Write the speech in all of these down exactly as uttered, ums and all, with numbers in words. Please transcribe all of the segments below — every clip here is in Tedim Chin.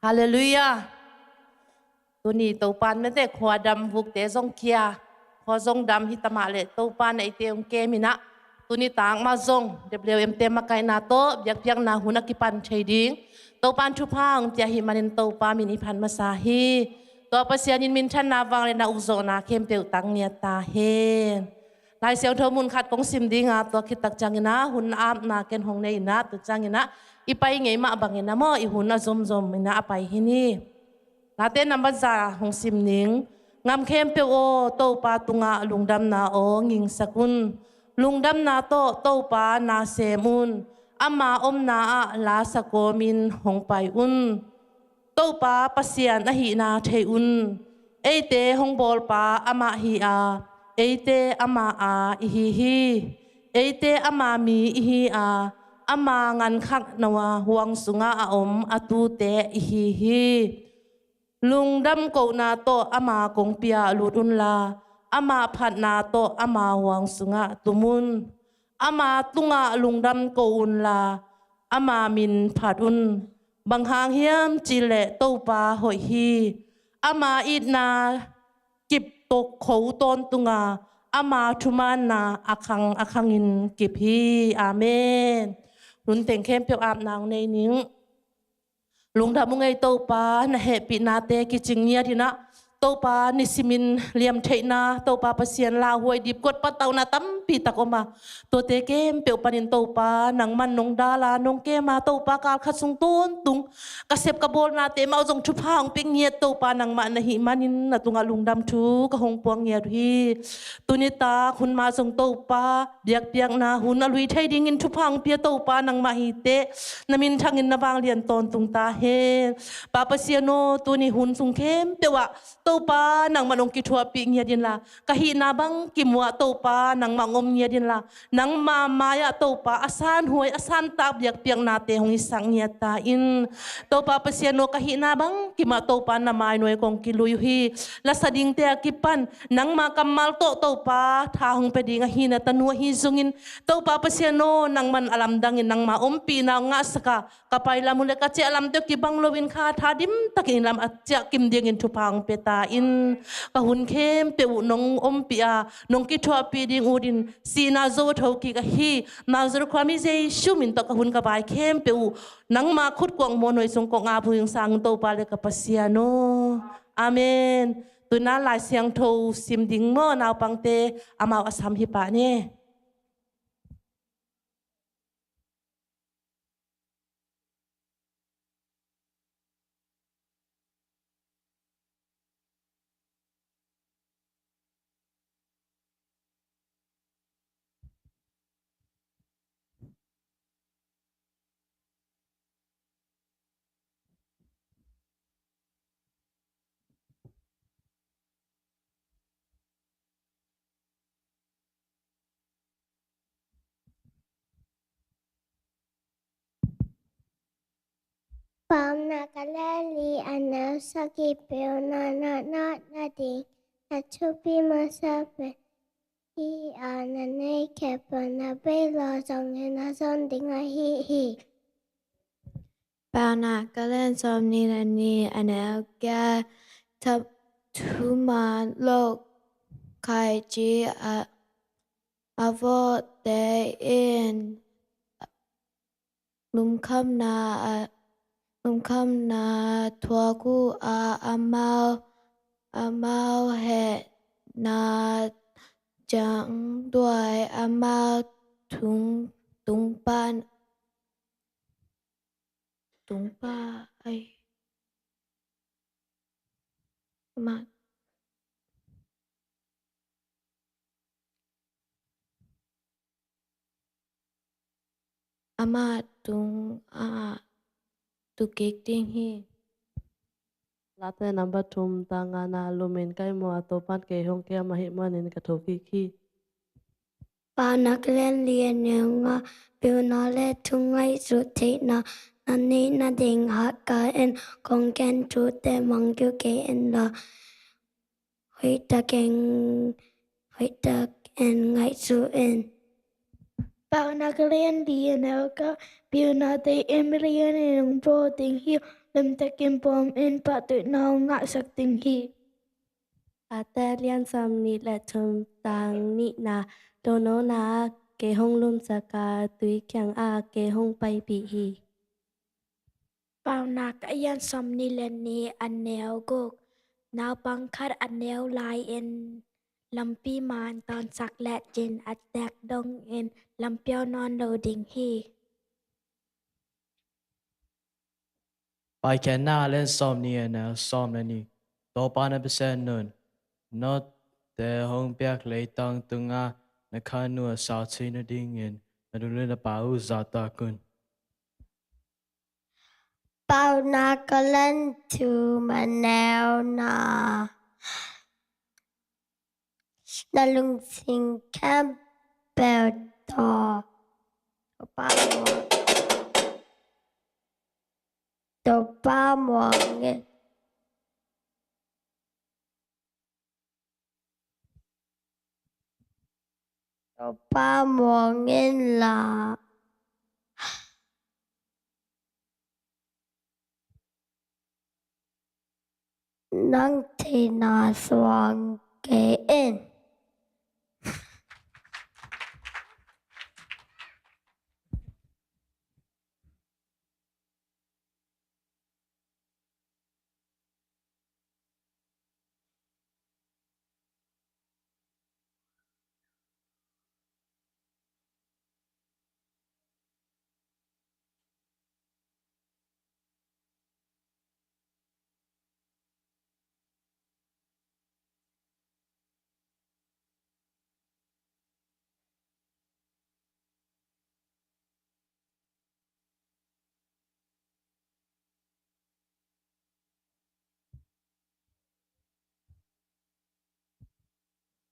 Halleluiah. Tuni Topan mete khua dam vukte zong kia, khua zong dam hi tamah le Topan eite hong kem inah, tuni tak mah zong W M te makaihna tawh biakpiakna hun a kipan thei ding Topan thupha hong pia ahih manin Topa min i phat masa hi. Tua Pasian in minthanna, vangliatna, ukzawhna khempeuh tang ngiat ta hen. Lai Siangtho mun khat kong sim dinga, tua khit tak ciangin ah hun apna ken hong nei inah, tua ciangin ah i pai ngei mah bangin ah maw, i hun a zomzom inah a pai hi ni. Late nambat za hong sim ning. Gam khempeuh aw, Topa tungah lungdamna aw ngingsak un. Lungdamna tawh Topa na sem un. Ama omna ah la sakawmin hong pai un. Topa Pasian ahihna thei un. Eite hong bawlpa amah hi a, eite ama a ihi hi. Eite ama mi ihi a, ama gankhakna huang sungah a om a tute ihi hi. Lungdam kohna tawh ama kongpi ah lut unla, ama phatna tawh ama huang sungah tum un. Ama tungah lungdam ko unla, ama min phat un. Bang hang hiam cihleh Topa hoih hi. Ama itna kip tawh kho tawntung a, ama thumaanna a khang a khangin kip hi. Amen. Hun teng khempeuh apna hong nei ning. Lungdam ung ei Topa, na hehpihnate kicing ngiat inah, Topa nisimin liamtheihna, Topa Pasian lauhuai, dipkuat, patauhna tampi tak om a, tuate khempeuh panin Topa nangman nong dal a, nong kem a, Topa kal khat sung tawntung ka sep ka bawlnate mah uh zong thupha hong pia ngiat Topa nangmah na hih manin na tungah lungdam thu ka hong puang ngiat uh hi. Tuni tak hun mah zong Topa biakpiakna hun a lui thei dingin thupha hong pia Topa nangmah hi teh, na minthangin na vanglian tawntung ta hen. Pa Pasian aw, tuni hun sung khempeuh ah Topa nangmah hong kithuahpih ngiat inla, ka hihna bangkim uh ah Topa nangmah hong om ngiat inla, nangma mai-ah Topa a sanhuai a santak biakpiaknate hong hisak ngiat ta in. Topa Pasian aw, ka hihna bangkim ah Topa na mai nuai kong kilui uh hi. Lasa dingte a kipan nangma kammal tawh Topa tha hong pia ding ahi na tanu ahi zongin, Topa Pasian aw, nangman a lamdangin nangma ompihna hong ngahsak a, ka pai lam uh le ka ciah lamte uh kibang loin kha tha dimtakin lam a ciah kim dingin thupha hong pia ta in. Ka hun khempeuh uh nong ompih a, nong kithuahpih ding ut in, sihna zo a thokik ahi Nazareth khua mi Jesu min tawh ka hun ka vai khempeuh uh nangma khut kuang mawhnuai sung kong ap uh hi. Hong sang Topa le ka Pasian aw. Amen. Tuna Lai Siangtho sim ding maw, naupangte amau a sam hi pah ni. Paunak a lian li, a neu sagih. Peuhna na natna ding, na thupi masa pen hi a, na neih khempeuh na bei lo zongin a zon ding ahi hi. Paunak a lian sawmnih le nih, a neu giat. Thap thuman lo khaici a, a vawhte in lungkhamna a, lungkhamna thuak uh a, amau, amau hehna ciang duai, amau tung, tungpan, tungpa ai. Amah, amah tung ah tukik ding hi. Late nambat thum, tang ngana. Lumin ka ihmu a, Topan kei hong kem ahih manin ka thokik hi. Paunak a lian li, a neu nga. Peuhna le thu ngaihsut theihna na neih nading hatkai in, kong gen thute mangngilh kei inla, hoihtakin, hoihtakin ngaihsun. Paunak a lian li, a neu khat. Peuhnate in milian in hong bawl ding hi. Lemtekin pawm in pahtuihna hong ngahsak ding hi. Late a lian sawmnih le thum, tang nihna. Tua nopna ah kei hong lumsak a, tui kiangah kei hong paipih hi. Paunak a lian sawmnih le nih, a neu guk. Naupang khat a neu lai-in lampi man tawnsak lecin a tek dongin lampiau nawn lo ding hi. Paikhiatna a lian sawmnih, a neu sawm le nih. Topa na Pasian in note hong piak leitang tungah na khan uh a sauci nadingin na nu le na pa uh zahtak un. Paunak a lian thum, a neu nga. Na lungsim khempeuh tawh Topa muang, Topa muang in, Topa muang inla, nang theihna suang kei in.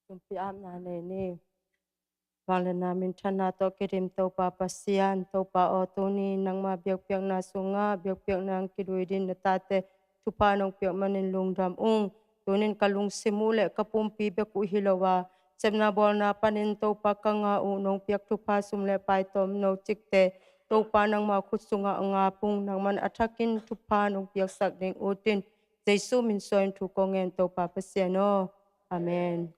Tumpi apna nei ni. Vangliatna minthanna tawh kidim Topa Pasian, Topa aw, tuni nangma biakpiakna sungah biakpiakna hong kidui ding na tate thupha nong piak manin lungdam ung. Tunin ka lungsim uh le ka pumpi bek uh hi lo a, sepna bawlna panin Topa ka ngah uh nong piak thupha sum le pai tawmno cikte Topa nangma khut sungah a ngap ung. Nangman a thakin thupha nong piaksak ding uh tin, Jesu min suangin thu kong ngen, Topa Pasian aw. Amen.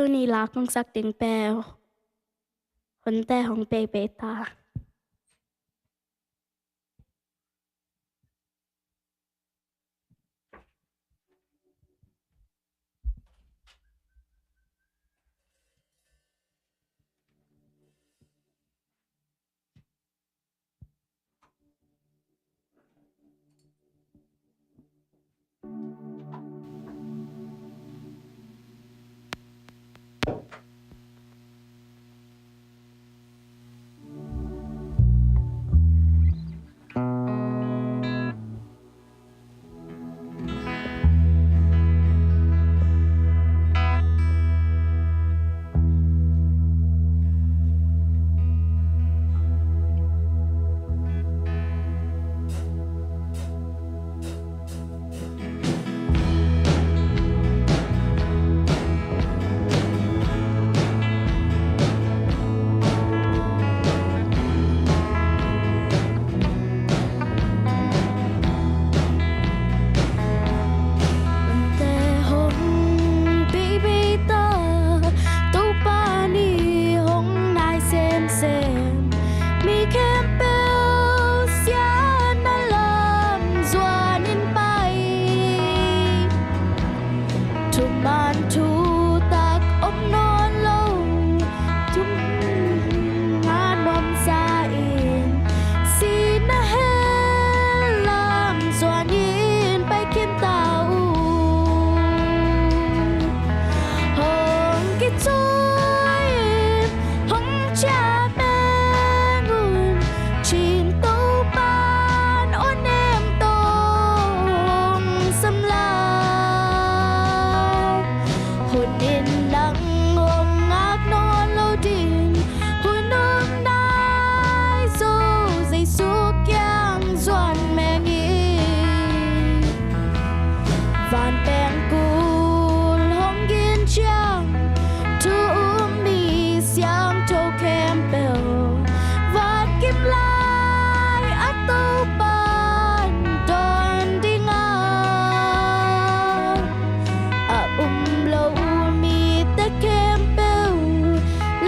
Tuni la kong sak ding pen Hunte hong peipei ta. Thuman thutak om nawn lo, thunga nuamsa in, sihna hell lam zuanin pai khin ta uh. Hong kicuai in, hong ciah meng un, Chin Topa'n aw nem tawh hong sam lai. Hun in nang hong ngak nawn lo ding, hun hong nai zo, Jesu kiang zuan meng in. Van pengkul hong gin ciang, thu um mi siangtho khempeuh, van kim lai a Topa'n dawn ding a, a um lo mite khempeuh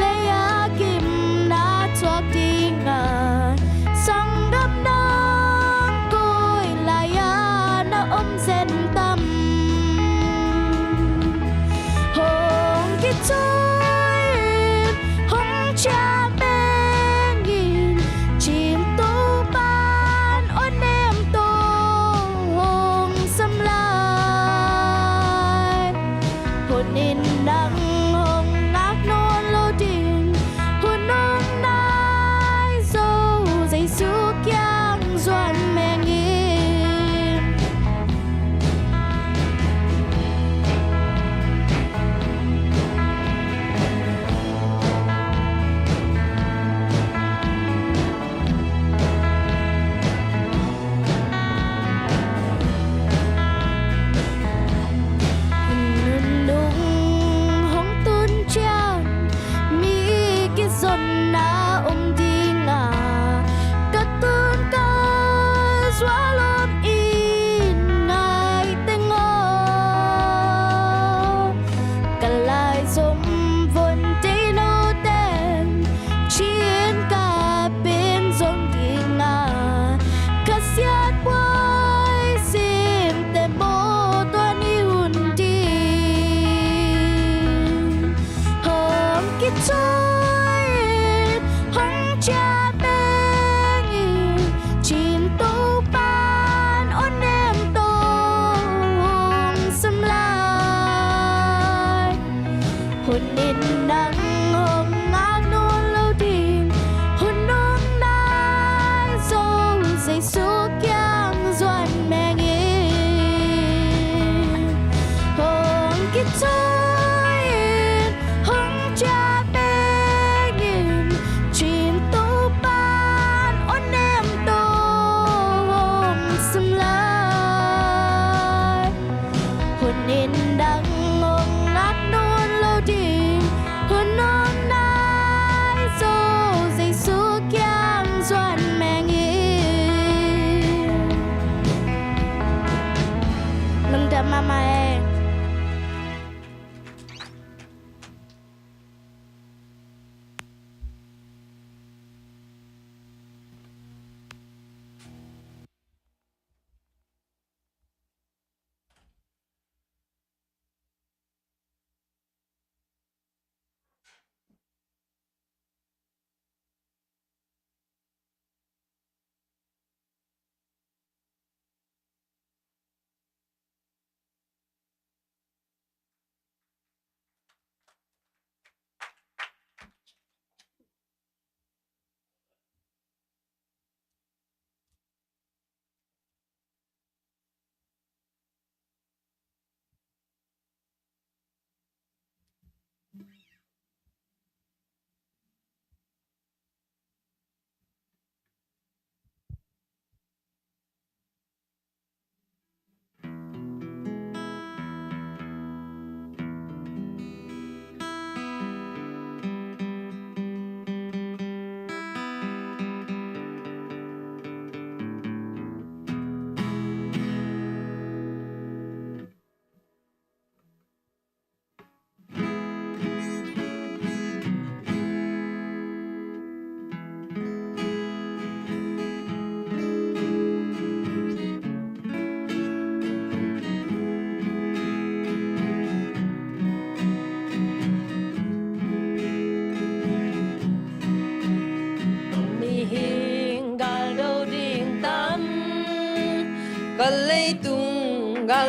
lei-a gimna thuak ding a, sanggam nang koi lai-a na om zen tam? Hong kicuai in, hong ciah meng in, Chin Topa'n aw nem tawh hong sam lai. Hun in nang hong ngak nawn lo ding, hun hong nai zo, Jesu kiang zuan meng in. Nunung hong tun ciang, mi kizonna om ding a, ka tun ka zual om in ngai teng aw. Ka laizom von deih note'n, Chin kapin zong ding a, khasiat buai simte mawh tuan i hun ding. Hong kicuai in, hong ciah meng in, Chin Topa'n aw nem tawh hong sam lai. Hun in nang hong ngak nawn lo ding, hun hong nai zo, Jesu kiang zuan meng in. Hong kicuai in, hong ciah meng in, Chin Topa'n aw nem tawh hong sam lai. Hun in nang hong ngak nawn lo ding, hun hong nai zo, Jesu kiang zuan meng in. Lungdam mahmah e.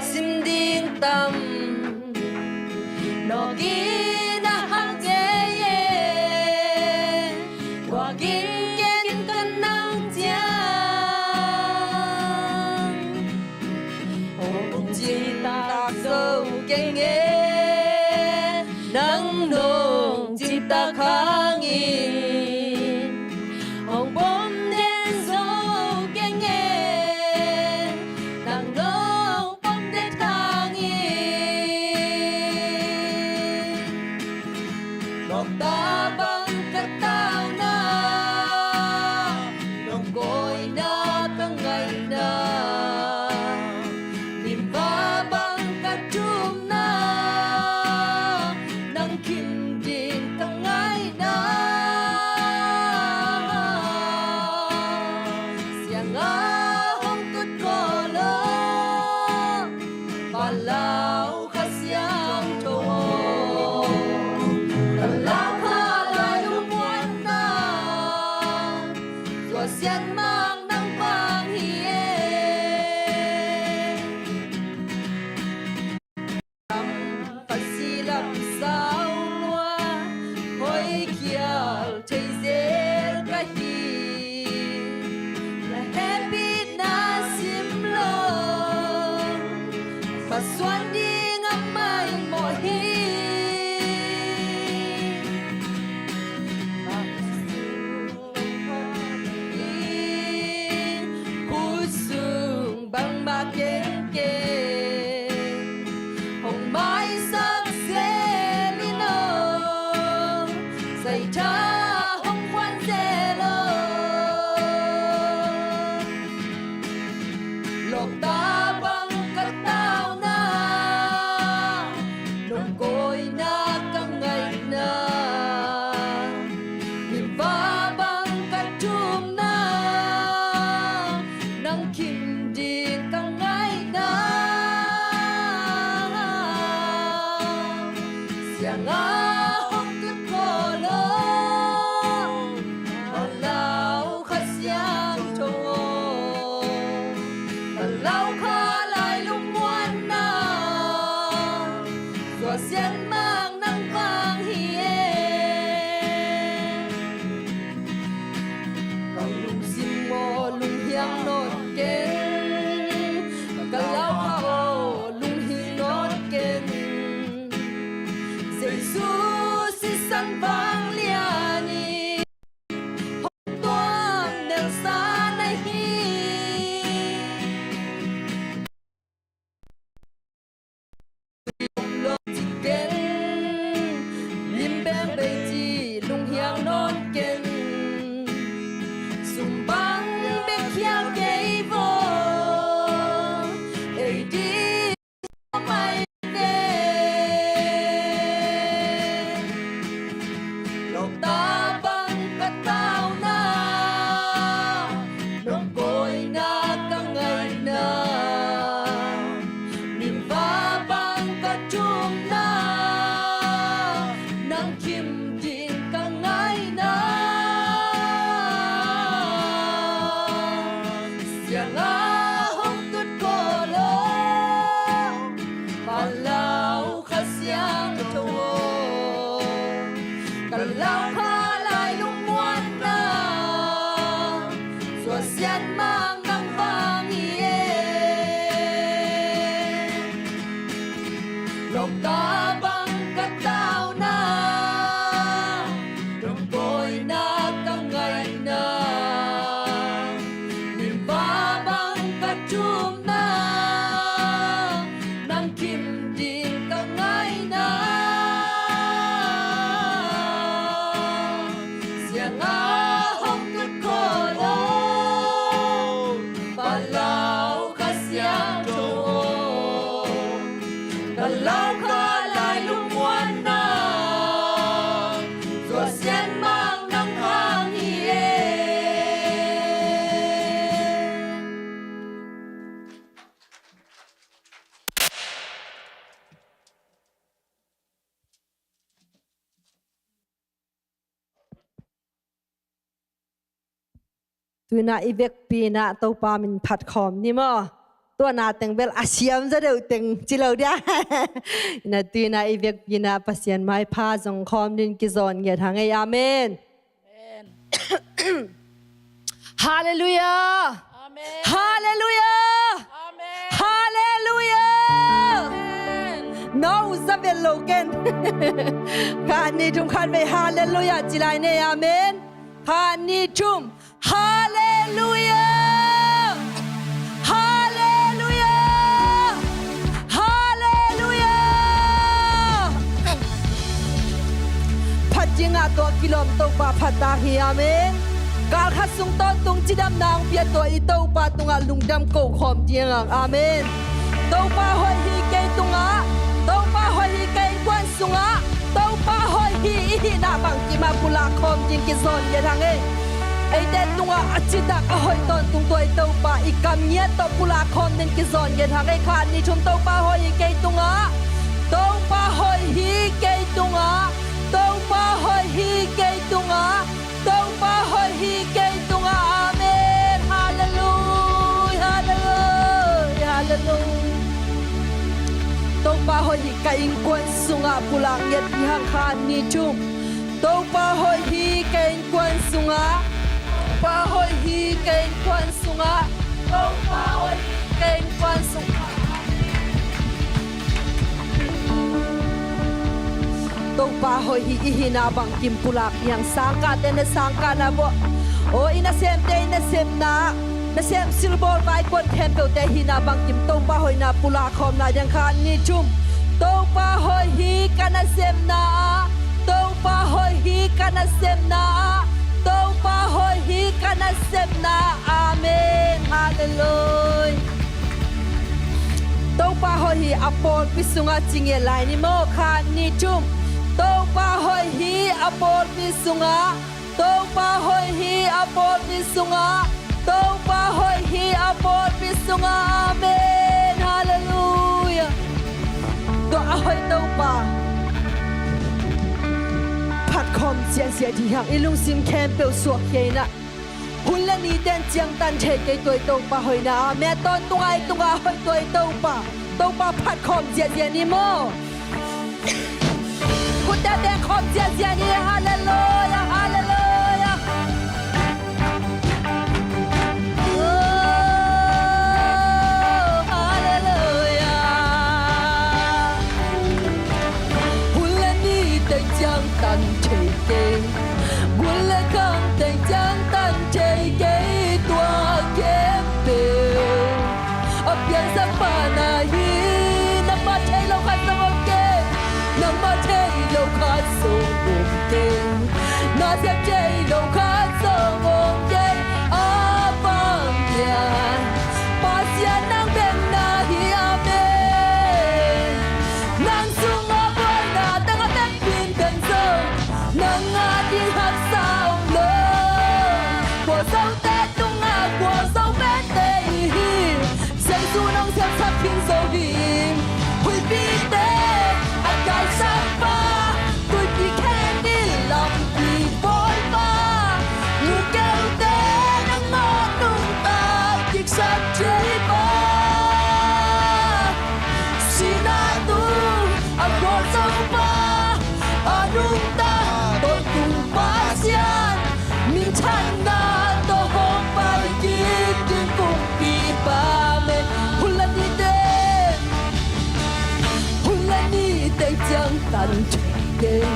Sim ding tam nawk in a hang ngei e, guak in ken ka nang ciang. Hong citak zo keng e, nang nong citak hangin. Hong pom den zo keng e, nang nong pom den hangin. Nokta bang ka tauna, nong kawina ka ngaina, nimva bang ka thumna, nang kim ding ka ngaina. Siang a hong tut ko lo, Palau Kha Siangtho aw, ka lau kha lai lungmuanna, Sua Sian Mang nang vang hi e. Lam Khasi lam sau lua, hoi khial thei zel ka hi. Na hehpihna sim lo, pasuan ding a maimawh hi. Khut sung bangmah kengkeng hong maisak zel in aw, zaitha hong khuan zel aw. Lokta bang ka tauna, nong kawina ka ngaina, nimva bang ka thumna, nang kim ding ka ngaina. Siang a hong tut ko lo, Palau Kha Siangtho aw, ka lau kha lai lungmuanna, Sua Sian Mang nang vang hi e. Ka lungsim aw lunghiang nawn keng, ka lau kha aw lunghing nawn keng. Jesu sisan vanglian in hong tuam nelsa na hi. Lawng ci keng, lim beng bei ci lunghiang nawn keng. Sum bang bek khia kei vaw, ei ding mai ve. Lokta bang ka tauna, nong kawina ka ngaina, nimva bang ka thumna, nang kim ding ka ngaina. Siang a hong tut ko lo, Palau Kha Siangtho aw, ka lau kha lai lungmuanna, Sua Sian Mang nang vang hi e. Lokta bang ka tauna, nong kawina ka ngaina, nimva bang ka thumna, nang kim ding ka ngaina. Siang a hong tut ko lo, Palau Kha Siangtho aw, ka lau kha lai lungmuanna, Sua Sian Mang nang hang hi e. Tu-in ah i vekpi-in ah Topa min phat khawm ni maw. Tua na teng bel a siam zaw deuh teng ci lo dia. Ina tuina i vekpi-in ah Pasian maipha zong khawm dingin kizawn ngiat hang ei. Amen. Halleluiah. Amen. Halleluiah. Amen. Halleluiah. Amen. No, za vel lo ken. Khat, nih, thum, khat vei halleluiah ci lai ni ei. Amen. Khat, nih, thum. Halleluiah. Halleluiah. Halleluiah. Phat dingah tua kilawm Topa phat ta hi. Amen. Kal khat sung tawntung cidamna hong pia tua i Topa tungah lungdam ko khawm ding hang. Amen. Topa hoih hi kei tungah, Topa hoih hi kei innkuan sungah, Topa hoih hi i hihna bangkim ah pulak khawm dingin kizawn ngiat hang ei. Eite tungah a citak a hoih tawntung tua i Topa i kam ngiat tawh pulak khawm dingin kizawn ngiat hang ei. Khat, nih, thum. Topa hoih hi kei tungah, Topa hoih hi kei tungah, Topa hoih hi kei tungah, Topa hoih hi kei tungah. Amen. Halleluiah. Halleluiah. Halleluiah. Topa hoih hi ka innkuan sungah pulak ngiat dih hang. Khat, nih, thum. Topa hoih hi ka innkuan sungah. Topa hoih hi ka innkuan sungah. Topa hoih hi ka innkuan sungah. Topa hoih hi i hihna bangkim pulak ding hang. Sangkahte na sangkahna bawh, aw, i nasemte i nasemna, nasem silbawl vaikuan khempeuhte hihna bangkim Topa hoihna pulak khawm lai ding hang. Khat, nih, thum. Topa hoih hi ka nasemna ah, Topa hoih hi ka nasemna ah, Topa hoih hi ka nasemna ah. Amen. Halleluiah. Topa hoih hi a pawlpi sungah ci ngiat lai ni maw. Khat, nih, thum. Topa hoih hi a pawlpi sungah, Topa hoih hi a pawlpi sungah, Topa hoih hi a pawlpi sungah. Amen. Halleluiah. Tua a hoih Topa phat khawm ziahziah dih hang. I lungsim khempeuh suahkhia in ah, hun le nite'n ciangtan thei kei tua i Topa hoihna. Amen. Tawntung a i tungah hoih tua i Topa, Topa phat khawm ziahziah ni maw. Khutte beng khawm ziahziah ni. Halleluiah. Halleluiah. Oh, halleluiah. Hun le nite'n ciangtan thei kei, gul le khangte'n ciangtan thei kei, tua khempeuh a piangsak pa na hi. Nangmah thei lo khat zong om kei. Nangmah thei lo khat zong om kei. Na sem thei lo khat zong om kei. A bang hiam, Pasian nang bek na hi. Amen. Nang sungah buaina tang a vekpi in pen zong, nang a ding haksa om lo. Kua zote tungah kua zo vete i hi. Jesu nong sepsak khin zo hi. Huihpite a kaisakpa, tuipi khen i lampi bawipa, mukeute nangmah nungta kiksak theipa, sihna tung a gualzo pa, a nungta tawntung Pasian, minthanna tawh hong pai kik ding kumpipa. Amen. Hun le nite'n, hun le nite'n ciangtan thei kei,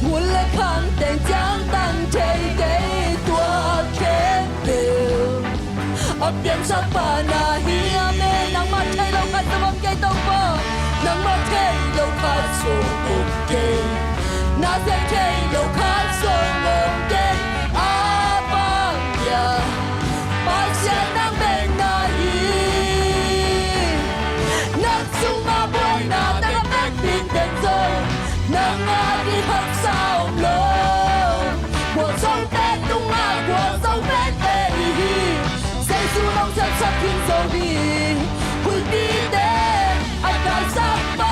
gul le khangte'n ciangtan thei kei, tua khempeuh a piangsak pa na hi. Amen. Nangmah thei lo khat zong om kei Topa. Nangmah thei lo khat zong om kei. Na sem thei lo khat zong om kei. A bang hiam, Pasian nang bek na hi. Nang sungah buaina tang a vekpi in pen zong, nang a ding haksa om lo. Kua zote tungah kua zo vete i hi. Jesu nong sepsak khin zo hi. Huihpite a kaisakpa,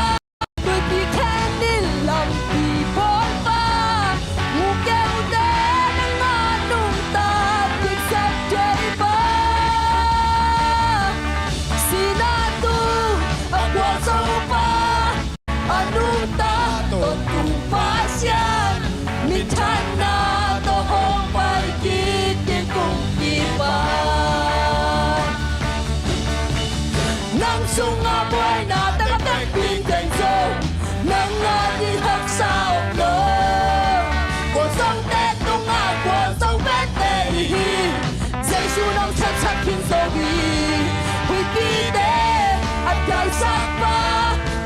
tuipi khen i lampi bawipa, mukeute nangmah nungta kiksak theipa, sihna Pasian, minthanna tawh hong pai kik ding kong kipak. Nang sungah buaina tangah vekpi teng zong, nang ading haksa om lo. Gualzote tungah gualzo vekte i hi. Jesu nong sepsak khin zo hi. Huipite a daisak pa,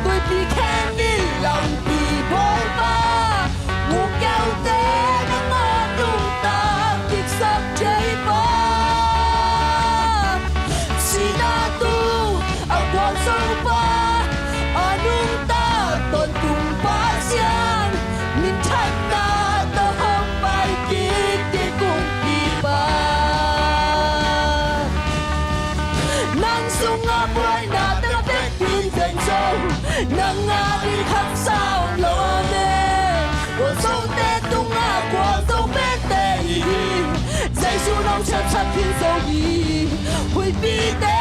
tuipi khen in lampi bawl pa, mukeute nang a nungta kiksak thei pa. Sihna tung a gualzo pa, a nungta tawntung Pasian, minthanna tawh hong pai kik ding kong kipak. Nang sungah buaina tangah vekpi teng zong, nang ading haksa om lo ne. Gualzote tungah gualzo vekte i hi. Jesu nong sepsak khin zo hi. Huipite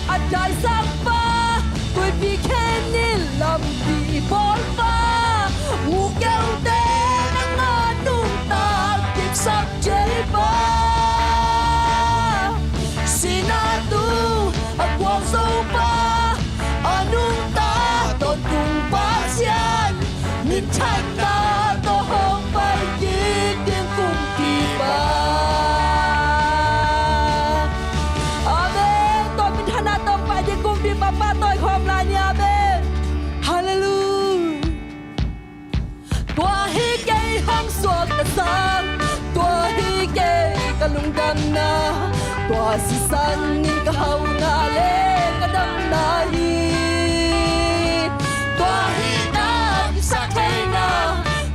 a daisak pa, tuipi khen in lampi bawl pa, mukeute nang a nungta kiksak thei pa. Sihna tung a gualzo pa, a nungta tawntung Pasian, minthanna tawh hong pai kik ding kong kipak. Amen. Tua minthanna tawh hong pai ding kong kipak pa tawh i khawm lai ni. Amen. Halleluiah. Tua hi kei hong suaktasak, tua hi kei ka lungdamna, tua sisan in ka hauhna le ka damna hi. Tua hi ka kisaktheihna,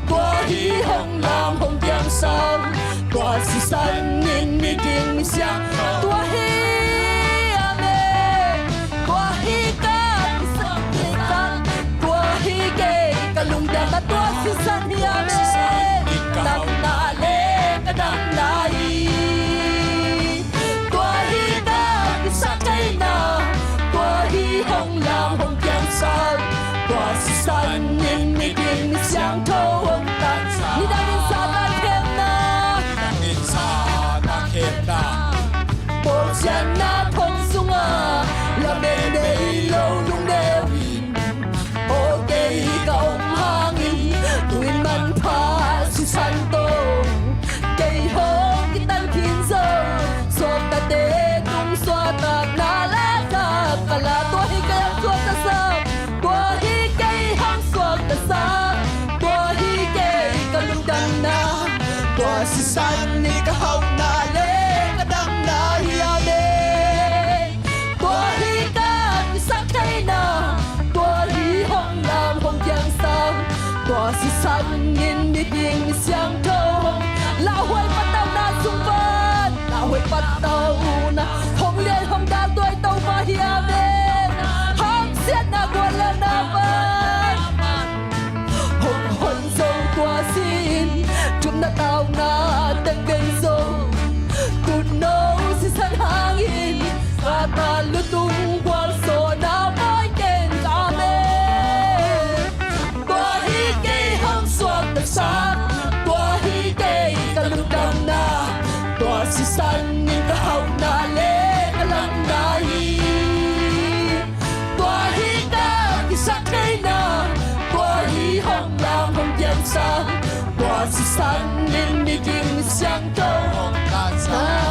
tua hi hong lam hong piangsak, tua sisan in mi ding mi siang, tua hi, amen. Tua hi ka kisaktheihna, tua hi kei ka lungdamna, tua sisan hi, amen. Ka hauhna le ka damna hi. Tua hi ka kisaktheihna, tua hi hong lam hong piangsak, tua sisan in mi ding mi siangtho hong tansak. Nidangin Satan khemna, nidangin Satan khemna, pawlsiatna thong sungah lamen nei lo lungneu in, aw kei ka om hangin tu-in manpha sisan tawh kei hong kitan khin zo. Suaktate tung suahtakna la tak ka la, tua hi kei hong suaktasak, tua hi kei hong suaktasak, tua hi kei ka lungdamna, tua sisan in ka hauhna le ka damna hi, amen. Tua hi ka kisaktheihna, tua hi hong lam hong piangsak, tua sisan in mi ding mi siangtho hong. Lauhuai patauhna sung pan, lauhuai patauhna hong lian hong dal tuai Topa hi, amen. Hamsiatna guallelhna pan hong hon zo tua si-in, thumna tauna teng ken zo. Tutno sisan hangin Satan lutung gualzawhna mawi ken, amen. Tua hi kei hong suaktasak, tua hi kei ka lungdamna, tua sisan in ka hauhna le ka damna hi. Tua hi ka kisaktheihna, tua hi hong lam hong piangsak, tua sisan in mi ding mi siangtho hong tansak.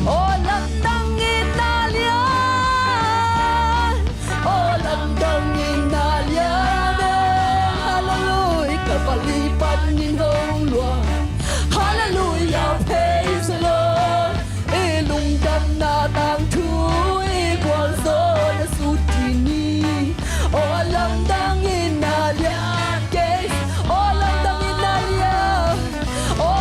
Aw lamdang in na lian, aw lamdang in na lian, eh. Halleluiah, Kalvari panin hong luang. Halleluiah, praise the Lord. I lungdamna tangthu, i gualzawhna sut khin ni. Aw lamdang in na lian kei, aw lamdang in na lian, aw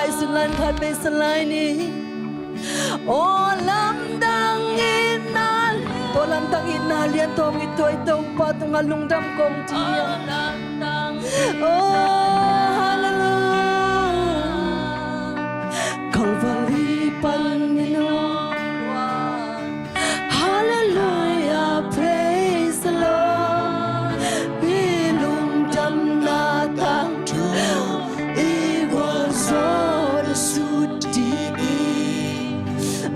Lai sun lai khat bei sa lai ni. Aw lamdang itna, tua lamdang itna lian tawh hong it tua i Topa tungah lungdam kong ci a. Aw, hallelujah. Calvary pan i nong Hallelujah, praise the Lord. I lungdamna tangthu i gualzo na sut dih hi.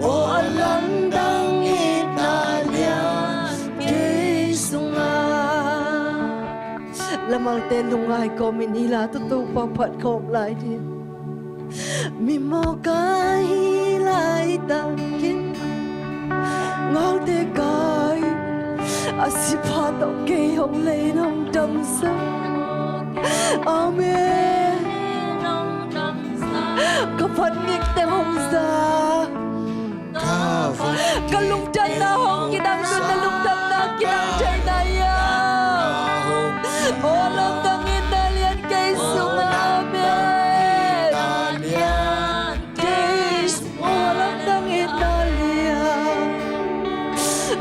Aw lamdang itna lian kei sungah. Lamalte lungngai kawmin i la tutu pawlpat kawm lai dih. Mimawk ahi laitakin ngaute kai a sipha tawh kei hong lei nong damsak. Amen. Ka phat ngik teng hong za. Ka lungdamna hong kidang dun na lungdamna kidang thei na ia. Aw lamdang itna lian kei sungah. Amen. Kei sungah lamdang itna lian.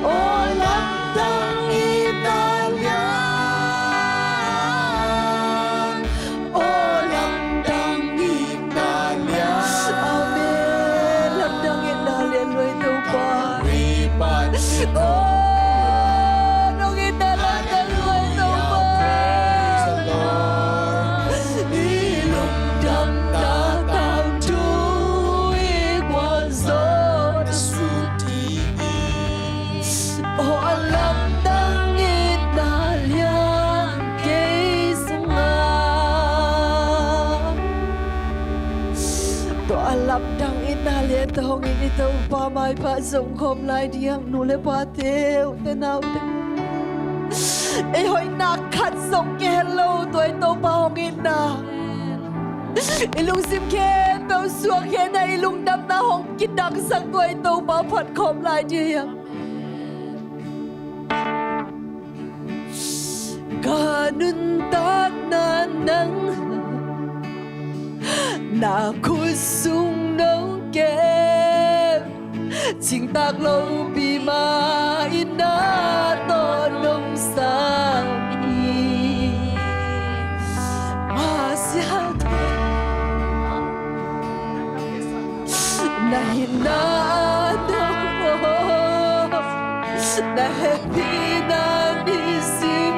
Aw lamdang itna lian. Aw lamdang itna lian. Amen. Lamdang itna lian lua i Topa. Aw nong itna lamdang lua i Topa. I lungdamna tangthu i gualzo na sut dih hi. Aw lamdang itna lian kei sungah. Tua lamdang itna lian tawh hong it i Topa maipha zong khawm lai dih hang, nu le pate, ute naute. Ei hoihna khat zong kihel lo tua i Topa hong itna. I lungsim khempeuh suak khena i lungdamna hong kidangsak tua i Topa phat khawm lai dih hang. Ka nuntakna nang na khut sung nong kem. Cingtak lopi mah itna tawh nong sang hi. Masiate na hinna tawh na hehpihna nisim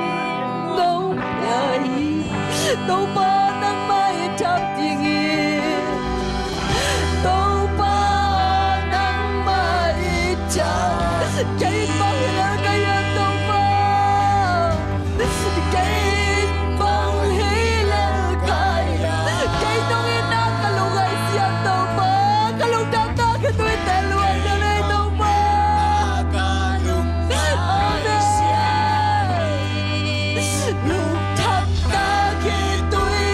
nong pia hi. Topa nangmah i thap ding hi. Topa nangmah i thap. Kei bang hi lel ka hiam Topa. Kei bang hi lel ka hiam. Kei nong itna ka lungngaih siam Topa. Ka lungdamna ka tuite luang na lei Topa. Amen. Lungdamna khitui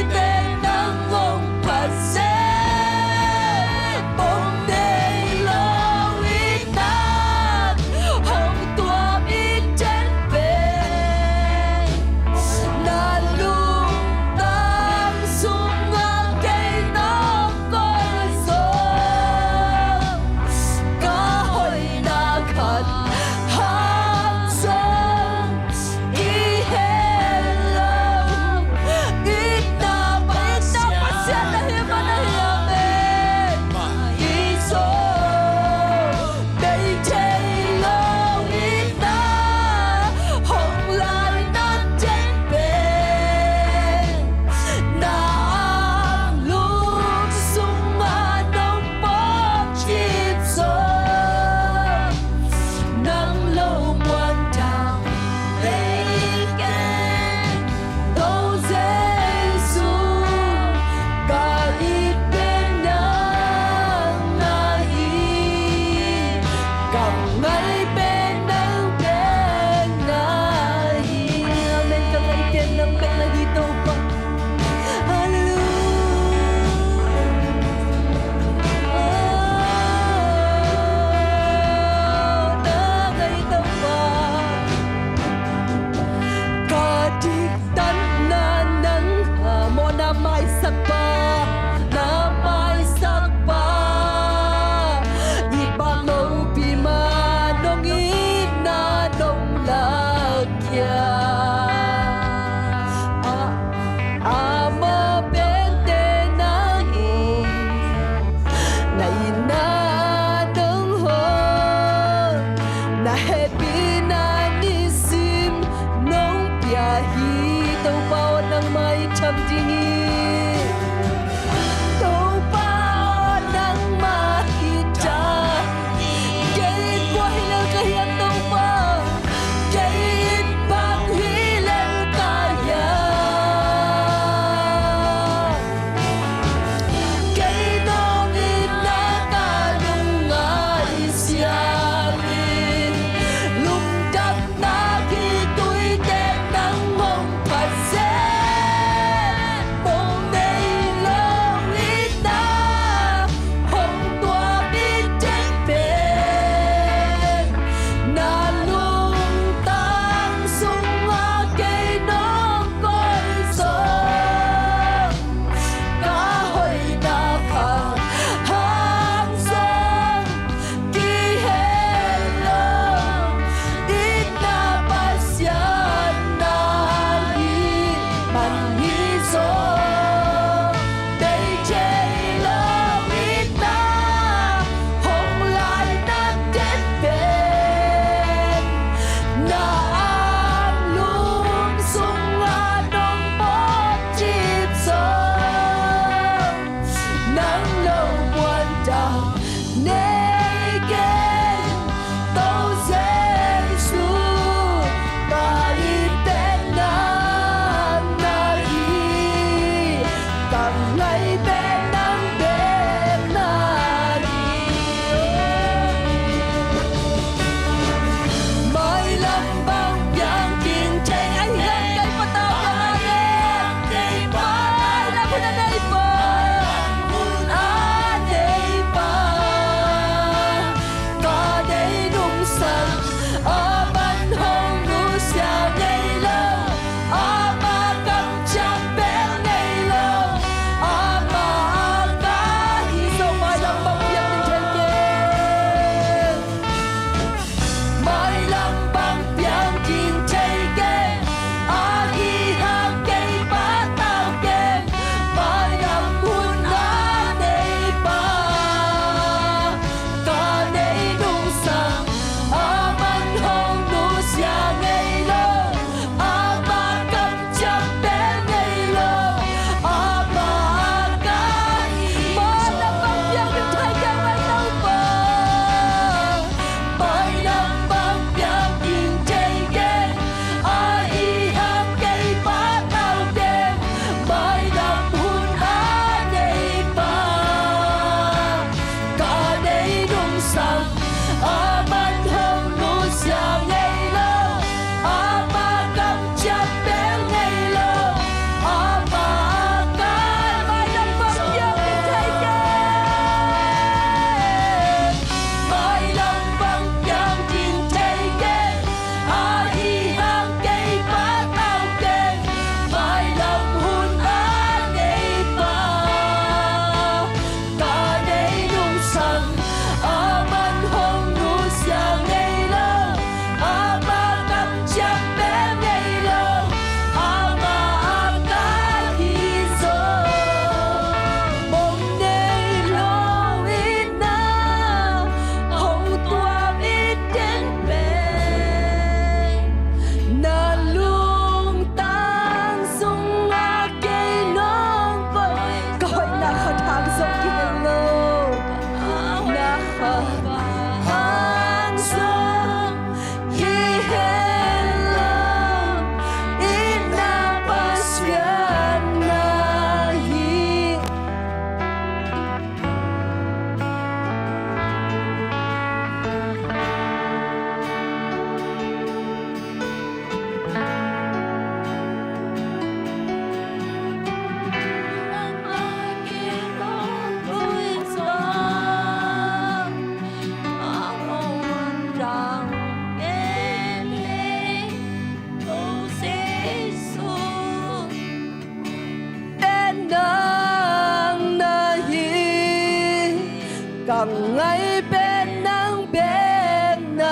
Ka ngai pen nang bek na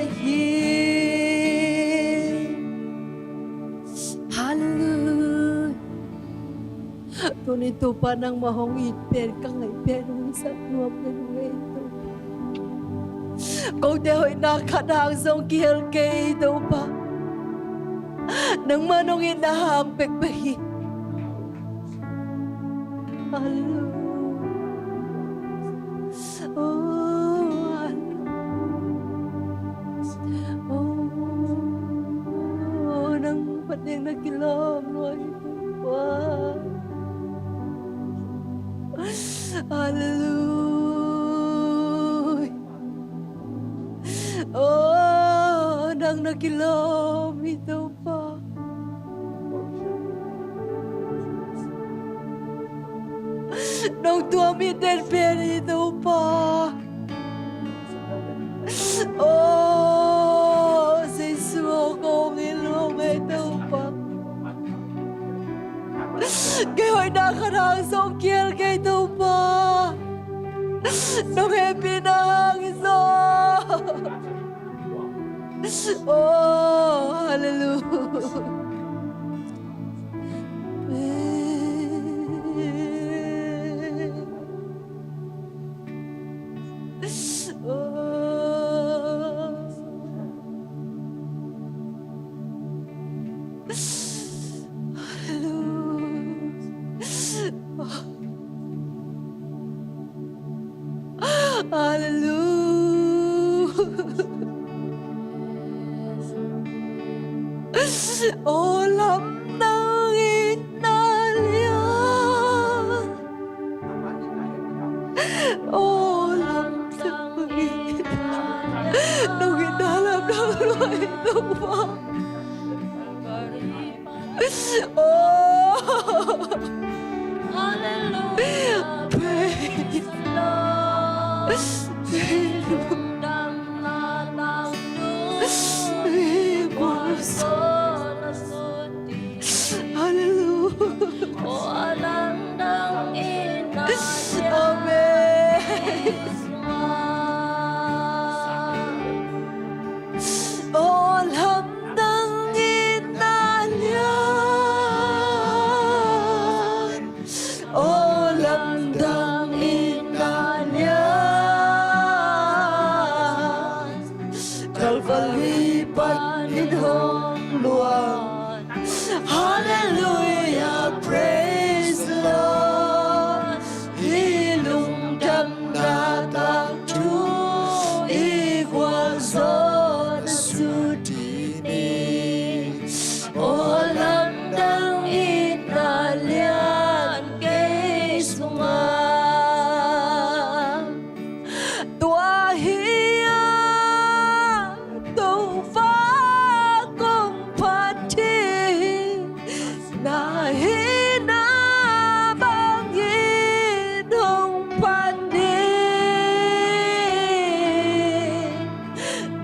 hi. Hallelujah. Tuni Topa nangmah hong it pen ka ngaih pen hong sak nuam pen hong ei Topa. Kote hoihna khat hang zong kihel kei Topa. Nangmah nong itna hang pekpek hi. Hallelujah. Oh, hallelujah. Oh, nang phat ding na kilawm lua hi Topa. Hallelujah. Oh, nang na kilawm hi Topa. Nong tuam hi den pen hi Topa. Oh, Jesu aw, kong it lua ngei Topa. Kei hoihna khat hang zong kihel kei Topa. Nong hehpihna hang hi zaw. Oh, hallelujah. Oh. Hallelujah. Hallelujah. Oh, lamdang itna lian. Oh, lamdang itna. Nong itna lamdang lua hi Topa. Oh. Hallelujah. Praise the Lord. Hallelujah. Amen. Oh, lamdang itna lian. Oh, lamdang itna lian. Calvary panin hong luang. Hallelujah, praise the Lord. Hih lungdamna tangthu i gualzawhna sut hi ni. Aw, lamdang itna lian kei sungah. Tua hi a Topa kong phat hi. Na hihna bangin hong phat ni.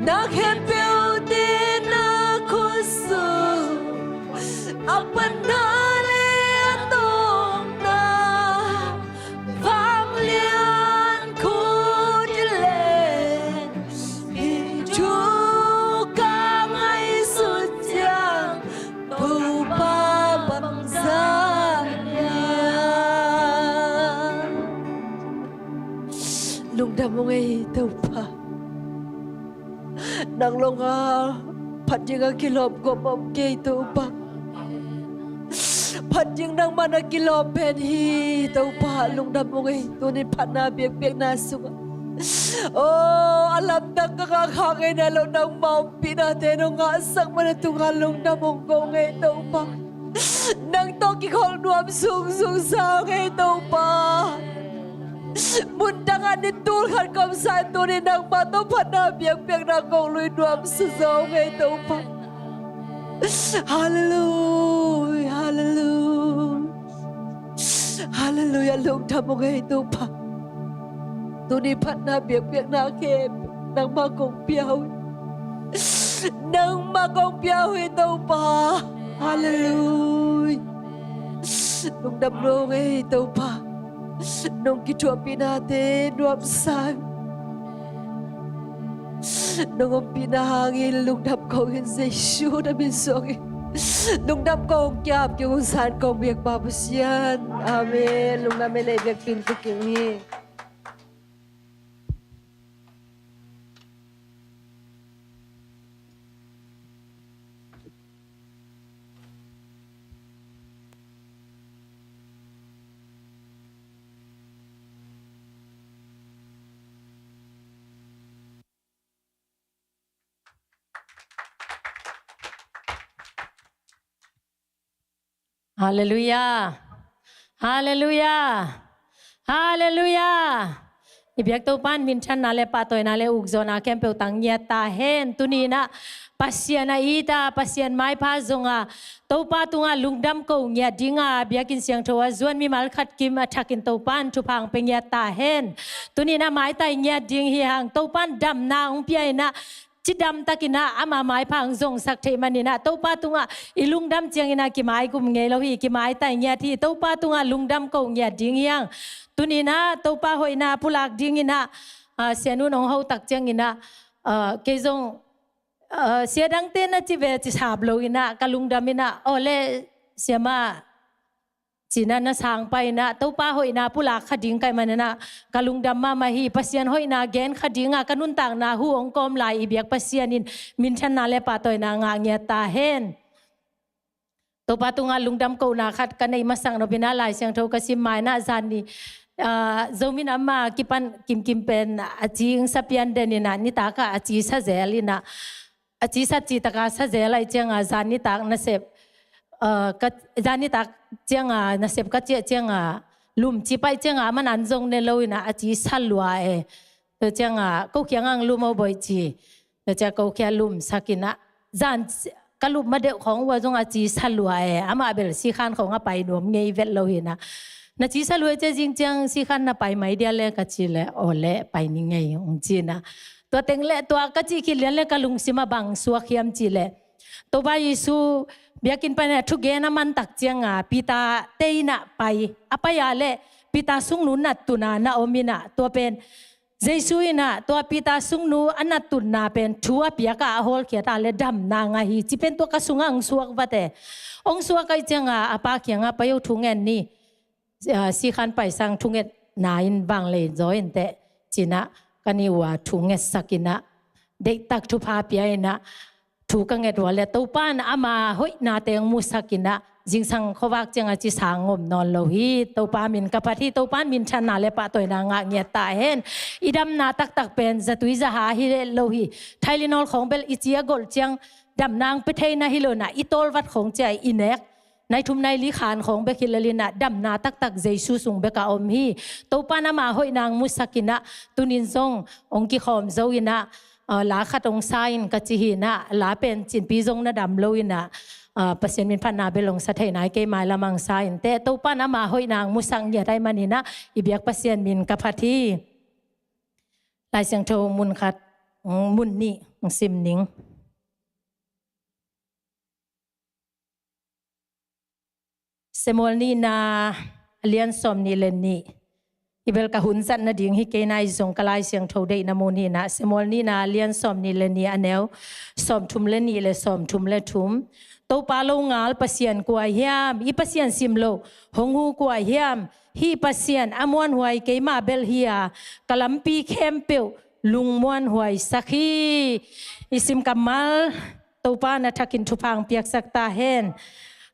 Na khempeuh te na khutsung a patna le a tawpna vanglian khut i len. Hih thu ka ngaihsut ciang Topa bangzah lian. Lungdam ung ei Topa. Nang longa phat dinga kilawm gawp om kei Topa. Phat ding nangmah na kilawm pen hi Topa, lungdam ung ei. Tunin phatna biakpiakna sungah, aw, a lamdang ka ngah kha ngei nailo, nangma ompihnate nong ngahsak man a tungah lungdam ung ko ngei Topa. Nang tawh kikhol nuam sung sung sa ngei Topa. Muntang ah ni tul khat ka omsa in tunin nangmah tawh phatna biakpiakna kong lui nuam sa zaw ngei Topa. Hallelujah, hallelujah. Hallelujah, lungdam ung ei Topa. Tuni phatna biakpiakna khempeuh nangmah kong pia uh hi. Nangmah kong pia uh hi Topa. Hallelujah. Lungdam lua ung ei Topa. Nong kithuahpihnate nuamsa in, nong ompihna hangin lungdam ko ing, Jesu na min suangin lungdam kong kiam kong hun san kong biak Pa Pasian. Amen. Lungdam ei, lei biakpih tuk ing hi. Halleluiah. Halleluiah. Halleluiah. I biak Topa in minthanna le pahtawina le ukzawhna khempeuh tang ngiat ta hen. Tuni-in ah Pasian a it a, Pasian maipha zong a, Topa tungah lungdam ko ngiat ding a, biakinn siangtho a zuan mimal khat kim a thakin Topa in thupha hong pia ngiat ta hen. Tuni-in ah maitai ngiat ding hi hang. Topa in damna hong pia-in ah, cidamtakin ah ama maipha hong zongsak theih manin ah Topa tungah i lungdam ciangin ah kimaigum ngei lo hi, kimaitai ngiat hi. Topa tungah lungdam ko ngiat ding hi hang. Tuni-in ah Topa hoihna pulak dingin ah, ah, Sia Nun hong hotak ciangin ah, ah, kei zong, ah, sia dangte na ci ve ci sap lo-in ah ka lungdam in ah, aw le, siamah, ci-in ah na sang pai-in ah Topa hoihna pulak kha ding ka hih manin ah ka lungdam mahmah hi. Pasian hoihna gen kha ding a, ka nuntakna hu hong kawm lai i biak Pasian in minthanna le pahtawina ngah ngiat ta hen. Topa tungah lungdam kohna khat ka neih masak nop in ah Lai Siangtho ka sim ma-in ah zan ni, ah, Zomi Nam a kipan kimkim pen a ci ing, Sapian den in ah nitak ah a ci sa zel in ah, a ci sa cih tak a sa zel ahih ciang a, zan nitak nasep, ah, ka, zan nitak ciang a nasep ka ciah ciang a, lum ci pai ciang a, aman an zong ne lo-in ah a ci sa lua e. Tua ciang a, ko kiangah hong lum o boih ci. Tua ciang ko kiang lumsak in ah, zan ka lum ma deuh khawng uh ah zong a ci sa lua e. Amah bel Sikhan khawng a pai nuam ngei vet lo hi-in ah, na ci sa lua e, cia zing ciang Sikhan na pai mai dia le, ka cih leh, aw le, pai ni ngei, hong ci-in ah. Tua teng le, tua ka cih khit lian le ka lungsim ah bang suak hiam cih leh, Topa Jesu biakinn pan a thugen a man tak ciang a, Peter-te in ah pai, a pai a leh Peter sungnu nattun a na om in ah, tua pen Jesu in ah tua Peter sungnu a nattutna pen thu a piak a, a hawlkhiat a leh damna ngah hi, cih pen tua ka sungah hong suak vat e. Hong suak ahih ciang a, a pa kiangah, pai o, thu ngen ni, ah, Sikhan pai sang thungetna in vanglei zaw in teh, ci-in ah ka nih uh a thungetsak in ah, deihtak thupha pia in ah, thu ka nget uh a leh Topa in ama hoihna teng musak in ah, zingsang khuavak ciang a ci sang om nawn lo hi. Topa min ka phat hi. Topa in minthanna le pahtawina ngah ngiat ta hen. I damna taktak pen zatui zaha hi lo hi. Tylenol khawng bel i ci a golh ciang damna hong pia thei na hi lo-in ah, i tawlvat khawng cia i nek nai thum nai li khan khawng bek hi lel in ah, damna taktak Jesu sung bek a om hi. Topa in ama hoihna hong musak in ah, tuni-in zong hong kikhawm zo in ah, ah, la khat hong sa in, ka ci hi-in ah, la pen cinpi zong na dam lo-in ah, ah, Pasian min phatna bel hong sa thei nai, kei mailam ah hong sa in teh. Topa in ama hoihna hong musak ngiat ahih manin ah i biak Pasian min ka phat hi. Lai Siangtho mun khat, mm, mun nih hong sim ning. Samuel nihna a lian sawmnih le nih. Hi bel ka hun zat nading hi kei, ahi zong ka Lai Siangtho deihna mun hi-in ah, Samuel nihna a lian sawmnih le nih, a neu sawmthum le nih le sawmthum le thum. Topa longal Pasian kua hiam? I Pasian simloh hong hu kua hiam? Hih Pasian a muanhuai keimah bel hi a, ka lampi khempeuh lungmuanhuaisak hi. I sim kammal Topa in a thakin thupha hong piaksak ta hen.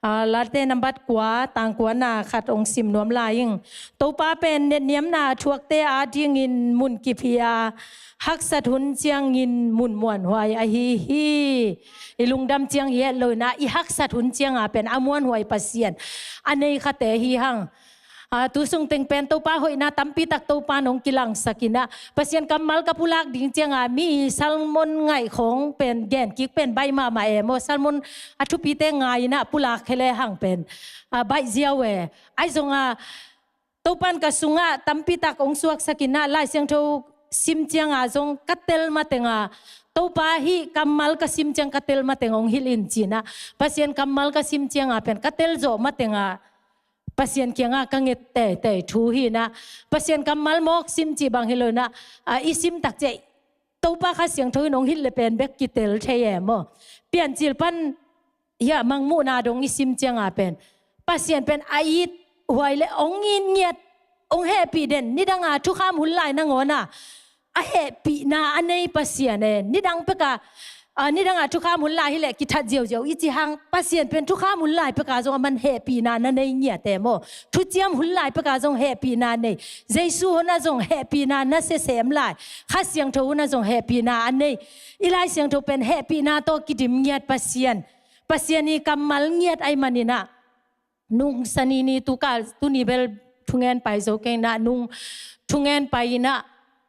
Ah, Late nambat kua, tang kuana khat hong sim nuam lai ing. Topa pen netniamna a thuakte adingin munkip hi a, haksat hun ciangin mun muanhuai ahi hi. I lungdam ciang hi het lo-in ah, i haksat hun ciang a pen a muanhuai Pasian a nei khate hi hang. Ah, tu sung teng pen Topa hoihna tampi tak Topa in hong kilangsak in ah, Pasian kammal ka pulak ding ciang a, mi sermon ngaih khawng pen gen kik pen baih mahmah e maw, sermon a thupite ngai in ah pulak khia le hang pen, ah, baih ziau e. Ahi zong a, Topa in ka sungah tampi tak hong suaksak in ah, Lai Siangtho sim ciang a zong ka tel mateng a, Topa hih kammal ka sim ciang ka tel mateng hong hilh in, ci-in ah, Pasian kammal ka sim ciang a pen ka tel zawh mateng a, Pasian kiangah ka nget teitei thu hi inah, Pasian kammal mawk sim cih bang hi lo inah, a, i sim takciah Topa Kha Siangtho in hong hilh le pen bek kitel thei e maw. Piancil pan hiah Mangmuhna dong i sim cianga pen Pasian pen a it huai le hong it ngiat, hong hehpih den, nidanga thukham hun lai nangawna a hehpihna a nei Pasian e. Nidang peka, a, nidanga thukham hun lai hileh kithat ziauziau i ci hang, Pasian pen thukham hun lai peka zong aman hehpihna na nei ngiat e maw. Thuciam hun lai peka zong hehpihna nei. Jesu hona zong hehpihna na sesem lai. Kha Siangtho hona zong hehpihna a nei. I Lai Siangtho pen hehpihna tawh kidim ngiat Pasian, Pasian i kammal ngiat ai maninah, nung Sani ni tukal tuni bel thungen pai zo kei inah, nung thungen pai inah,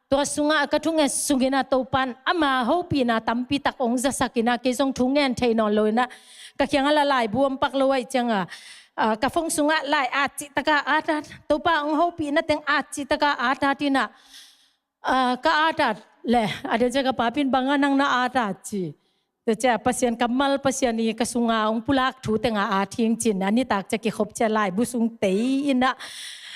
tua sungah ka thungen sunginah Topan ama hopihna tampi tak hong zasak inah, kei zong thungen thei nawn lo inah, ka kiangah la laibu om pak lo aih cianga, a, ka phone sungah lai at cihtaka at at, Topa hong hopihna teng at cihtaka at at inah, a, ka at at le, a deuh ciah ka papin bangah nang na at at ci. Tua ciah Pasian kammal, Pasian i ka sunga hong pulak thu tenga at hing cin, a nitak ciah kikhop ciah laibu sung tei inah,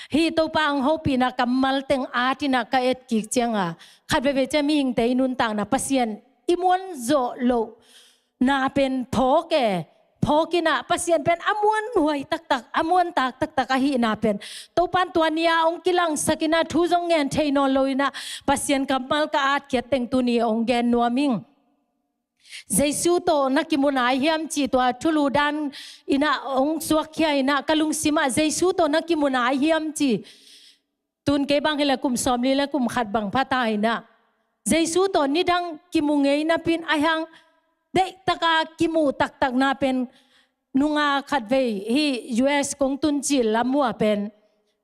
hih Topa hong hopihna kammal teng at inah ka et kik cianga, khat veivei ciah mihingte i nuntakna Pasian i muan zawh loh na pen phawk e. Phawk inah Pasian pen a muanhuai taktak, a muantak taktak ahihna pen Topan tua ni-a hong kilangsak inah, thu zong ngen thei nawn lo inah, Pasian kammal ka atkhiat teng tuni hong gen nuam ing. Jesu tawh na kimu nai hiam ci, tua thulu dan inah hong suakkhia inah, ka lungsimah Jesu tawh na kimu nai hiam ci. Tun kei bang hileh kum sawmli le kum khat bang pha ta inah, Jesu tawh nidang kimu ngei napin, ahi hang deihtaka kimu taktakna pen nunga khatvei hih U S kong tun cil lam uh ah pen,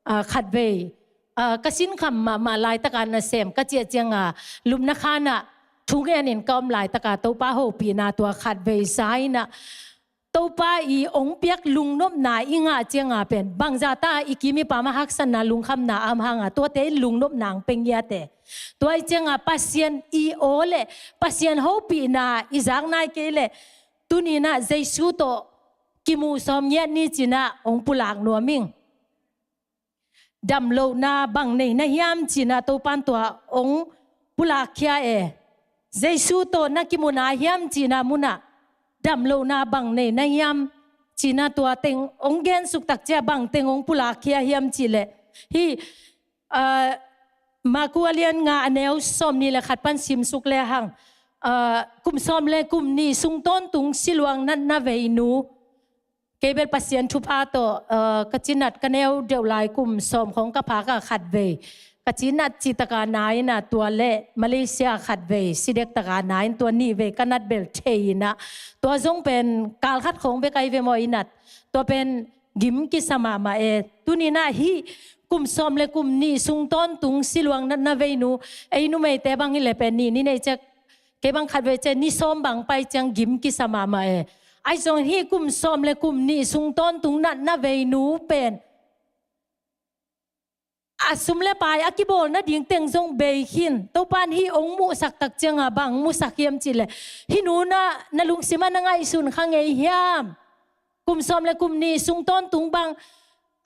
a, khatvei, a, ka sinkham mahmah laitaka nasem ka ciah cianga, lupna khanah thungenin ka om laitaka Topa hopihna tua khatvei sa inah, Topa i hong piak lungnopna i ngah cianga pen bangzahta i kim i pam a haksatna, lungkhamna a om hanga, tuate in lungnopna hong pia ngiat e. Tua i cianga Pasian i aw le Pasian hopihna i zak nai kei leh, tuninah Jesu tawh kimu sawm ngiat ni cinah hong pulak nuam ing. Damlohna bang nei na hiam cinah Topan tua hong pulakkhia e. Jesu tawh na kimu nai hiam cihna munah damlohna bang nei na hiam cinah tua teng hong gensuk takciah bang teng hong pulakkhia hiam cihleh, hih, a, Maku a lian nga a neu sawmnih le khat pan simsuk lehang, a, kum sawm le kum nih sung tawntung siluang natna veinu, kei bel Pasian thupha tawh, a, ka cinat ka neu deuh lai, kum sawm khawng ka phak a khatvei ka cinat cihtaka na inah, tua le Malaysia khatvei cidektaka na in, tua nihvei ka nat bel thei inah, tua zong pen kal khat khawng bek ahi ve maw i nat. Tua pen gim kisa mahmah e. Tuninah hih kum sawm le kum nih sung tawntung siluang natna veinu, ei numeite bang hileh pen nih ni nei ciah, kei bang khatvei ciah ni sawm bang pai ciang gim kisa mahmah e. Ahi zongin hih kum sawm le kum nih sung tawntung natna veinu pen a sum le pai a kibawl nading teng zong bei khin. Topan hih hong muhsak tak cianga bang musak hiam cihleh, hih nunah na lungsimah na ngaihsun kha ngei hiam? Kum sawm le kum nih sung tawntung bang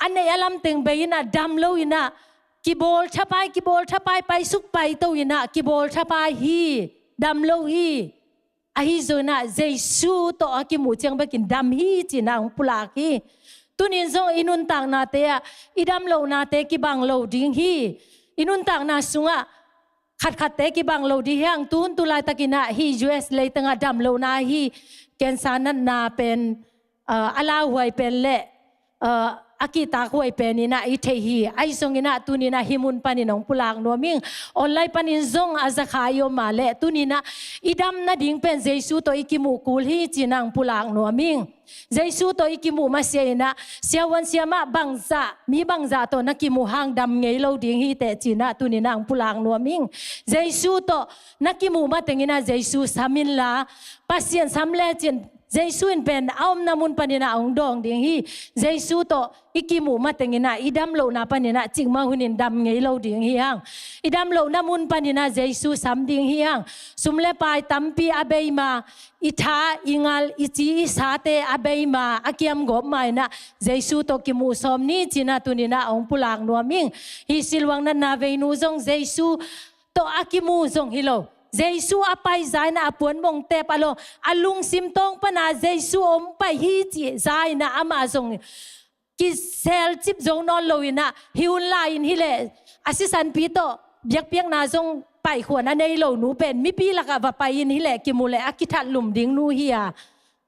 a neih a lam teng bei inah, dam lo inah, kibawl thapai, kibawl thapai, paisuk paito inah kibawl thapai hi, dam lo hi. Ahi zongin ah Jesu tawh a kimuh ciang bekin dam hi ci-in ah hong pulak hi. Tunin zong i nuntaknate ah i dam lohnate kibang lo ding hi. I nuntakna sungah khatkhatte kibang lo ding hi hang. Tun tu laitakin ah hih U S leitang ah dam lohna hi, cancer natna pen, ah, a lauhuai pen le, ah, a kihtakhuai pen in ah i theih hi. Ahi zongin ah tunin ah hih mun panin hong pulak nuam ing. Online panin zong a zakha i om a leh tunin ah i dam nading pen Jesu tawh i kimuh kul hi ci-in ah hong pulak nuam ing. Jesu tawh i kimuh masiah in ah siavuan siamah bangzah, mi bangzah tawh na kimuh hang dam ngei lo ding hi teh ci-in ah tunin ah hong pulak nuam ing. Jesu tawh na kimuh matengin ah Jesu sam inla, Pasian sam lecin Jesu in pen a omna mun panin ah hong dawng ding hi. Jesu tawh i kimuh matengin ah i dam lohna panin ah cikmah hunin dam ngei lo ding hi hang. I dam lohna mun panin ah Jesu sam ding hi hang. Sum le pai tampi a bei ma, i tha, i ngal, i ci, i sate a bei ma, a kiam gawp ma in ah Jesu tawh kimuh sawm ni ci-in ah tuni-in ah hong pulak nuam ing. Hih siluang natna veinu zong Jesu tawh a kimu zong hi lo. Jesu a pai za in ah a puanmong tep a lawn, a lungsim tawng pan ah Jesu hong pai hi cih za in ah amah zong kiselcip zo nawn lo in ah, hih hun lai-in hi leh a sisanpi tawh biakpiakna zong paikhuan a nei lo nu pen mipi lakah va pai in hi leh kimu leh a kithatlum ding nu hi a,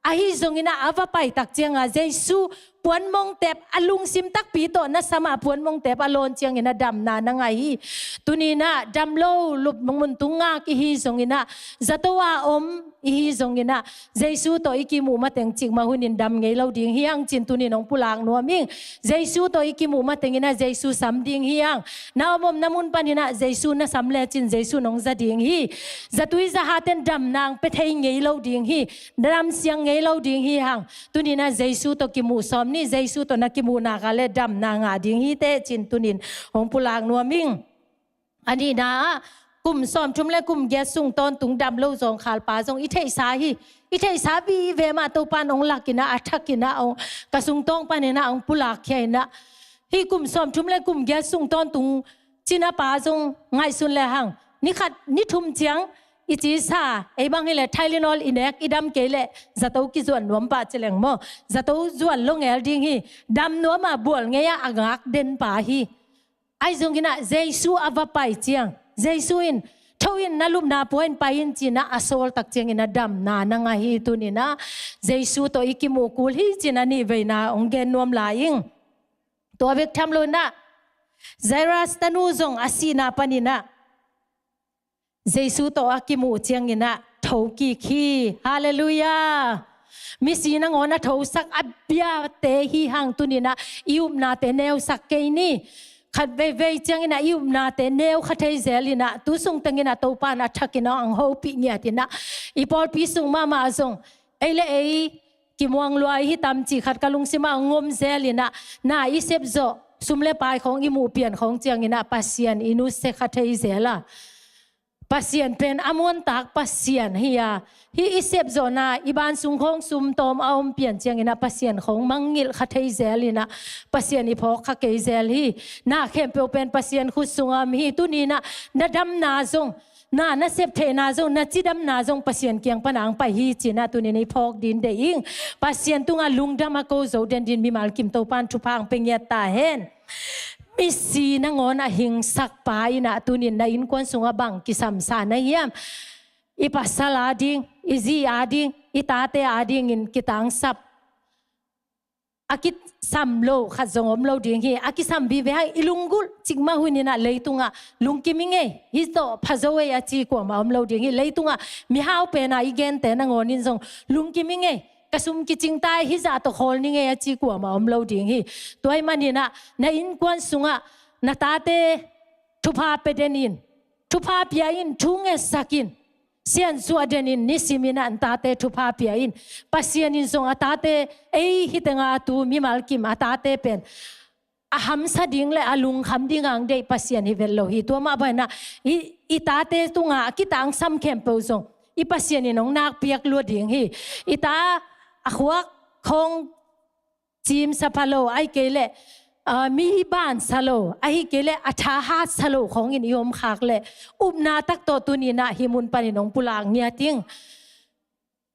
ahi zongin ah a va pai tak ciangin Jesu puanmong tep, a lungsim takpi tawh na sam a puanmong tep a lawn ciangin ah damna na ngah hi. Tuni-in ah dam lo, lupmun tung ngak i hi zongin ah, zato a om i hi zongin ah, Jesu tawh i kimuh mateng cikmah hunin dam ngei lo ding hi hang ci-in tuni-in hong pulak nuam ing. Jesu tawh i kimuh matengin ah Jesu sam ding hi hang. Na om omna mun panin ah Jesu na sam lecin Jesu in hong za ding hi. Zatui zahaten damna hong pia thei ngei lo ding hi. Dam siang ngei lo ding hi hang. Tuni-in ah Jesu tawh kimuh sawm ni, Jesu tawh na kimuh nak leh damna ngah ding hi teh ci-in tuni-in hong pulak nuam ing. A nihna ah, kum sawmthum le kum giat sung tawntung dam lo zawngkhal pa zong i theihsa hi. I theihsa vive mah, Topa'n hong lak in ah, a thak in ah, hong, ka sungtawng panin ah hong pulak khia in ah. Hih kum sawmthum le kum giat sung tawntung cina pa zong ngaihsun le hang. Ni khat, ni thum ciang i ci sa, ei bang hi leh Tylenol i nek, i dam kei leh zato kizuan nuam pah ci leng maw. Zato zuan lo ngel ding hi. Dam nuam a bual ngei a, a ngak den pa hi. Ahi zongin ah Jesu a va pai ciang, Jesu in, "Tho in, na lupna pua in, pai in," ci-in ah a sawl tak ciangin ah damna na ngah hi. Tuni-in ah Jesu tawh i kimuh kul hi ci-in ah nihveina hong gen nuam lai ing. Tua bek tham lo-in ah Jairus tanu zong a sihna panin ah Jesu tawh a kimuh ciangin ah thokik hi. Halleluiah. Misi nangawn a thosak a biate hi hang, tuni-in ah i upnate neusak kei ni. Khat veivei ciangin ah i upnate neu kha thei zel in ah, tu sung tengin ah Topa'n a thak in ah hong hopih ngiat in ah, i pawlpi sung mahmah zong ei le ei kimuang lua i hi tam cih khat ka lungsim ah hong om zel in ah, na i sep zawh, sum le pai khawng i muh pian khawng ciangin ah Pasian i nusia kha thei zel a. Pasian pen a muantak Pasian hi a, hih i sepzawhna, i ban sung khawng sum tawm a om pian ciangin ah Pasian khawng mangngilh kha thei zel in ah, Pasian i phawk kha kei zel hi. Na khempeuh pen Pasian khut sungah om hi. Tuni-in ah na damna zong, na, na sep theihna zong, na cidamna zong Pasian kiang pan ah hong pai hi ci-in ah tuni-in i phawk ding deih ing. Pasian tungah lungdam a ko zo den dingin mimal kim Topa'n thupha hong pia ngiat ta hen. Misi nangawn a hingsak pa in ah tuni-in na innkuan sungah bang kisamsa na hiam? I pasal a ding, i zi a ding, i tate a dingin kitangsap. A kisam lo khat zong om lo ding hi. A kisam vive hang, i lunggulh cikmah hun in ah leitungah lungkim ing ei. Hih tawh pha zo ei a ci kuamah om lo ding hi. Leitungah mihau pen a i gente nangawn in zong lungkim ing ei. Ka sum kicing ta ei, hih zah tawh khawl ning ei a ci kuamah om lo ding hi. Tua ahih manin ah na innkuan sungah na tate thupha pia den in, thupha pia in, thu ngetsak in, siansuah den in, nisim in ah na tate thupha pia in. Pasian in zong a tate, ei hi tengah tu mimal kim a tate pen a hamsa ding le a lungkham ding hong deih Pasian hi vet lo hi. Tua mah bangin ah i, i tate tungah a kitangsam khempeuh zong i Pasian in hong nakpiak lua ding hi. I ta a khuak khawng cimsa pha lo, ahih kei leh, ah, mi bansa lo, ahih kei leh a thahatsa lo khawngin i om khak leh upna tak tawh tuni-in ah hih mun panin hong pulak ngiat ing.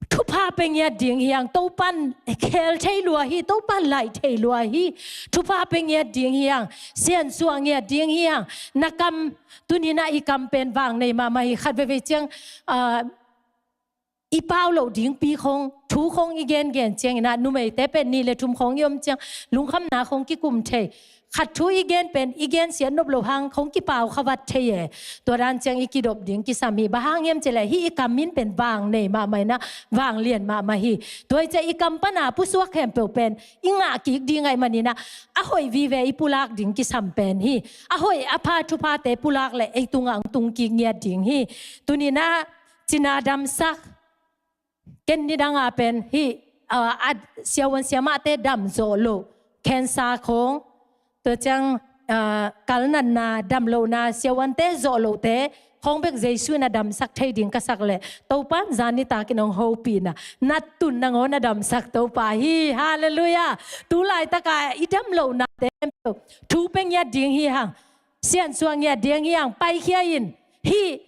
Thupha pia ngiat ding hi hang. Topa'n khel thei lua hi, Topa'n laih thei lua hi. Thupha pia ngiat ding hi hang. Siansuah ngiat ding hi hang. Na kam, tuni-in ah i kam pen vang nei mahmah hi. Khat veivei ciang, ah, i pau loh dingpi khawng, thu khawng i gengen ciangin ah, numeite pen nih le thum khawng i om ciang lungkhamna khawng kikum thei. Khat thu i gen pen i gensiat nop loh hang khawng kipau kha vat thei e. Tua dan ciang i kidop ding kisam hi. Bang hang hiam cih leh hih i kam in pen vang nei mahmah in ah, vang lian mahmah hi. Tua hi ciang i kam pan a pusuak khempeuh pen i ngah kik ding ahih manin ah, a hoih vive i pulak ding kisam pen hi. A hoih a pha thuphate pulak leh ei tungah hong tung kik ngiat ding hi. Tuni-in ah cina damsak, Ken nidanga pen hih, ah, a siavuan siamahte dam zawh loh, cancer khawng, tua ciang, ah, kalnatna, damlohna, siavuante zawh lohte khawng bek Jesu in a damsak thei ding ka sak leh, Topa in zan nitakin hong hopihna, nattun nangawn a damsak Topa hi. Halleluiah. Tu laitaka i damlohnate thu pia ngiat ding hi hang, siansuah ngiat ding hi hang. Paikhia in, hih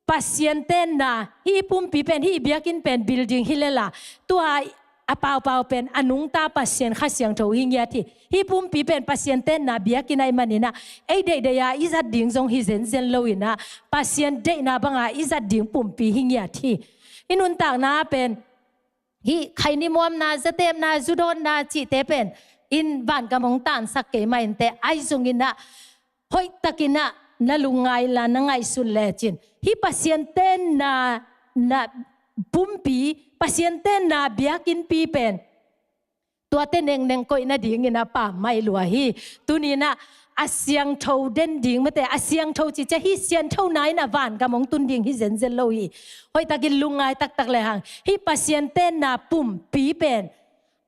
Pasian tenna, hih pumpi pen, hih biakinn pen building hi lel a, tua a paupau pen a nungta Pasian Kha Siangtho hi ngiat hi. Hih pumpi pen Pasian tenna biakinn ahih manin ah, ei deihdeih a i zat ding zong hi zenzen lo in ah, Pasian deihna banga i zat ding pumpi hi ngiat hi. I nuntakna pen hih khaini muamna, zatepna, zudawtna cihte pen in vangam hong tansak kei mah inteh, ahi zongin ah hoihtakin ah na lungngai inla na ngaihsun lecin, hih Pasian tenna, na pumpi, Pasian tenna biakinnpi pen tuate nengneng koih nadingin a pammaih lua hi. Tuni in ah a siangtho den ding, mate, a siangtho cih ciang hih sianthona in a vangam hong tun ding hi zenzen lo hi. Hoihtakin lungngai taktak lehang, hih Pasian tenna pumpi pen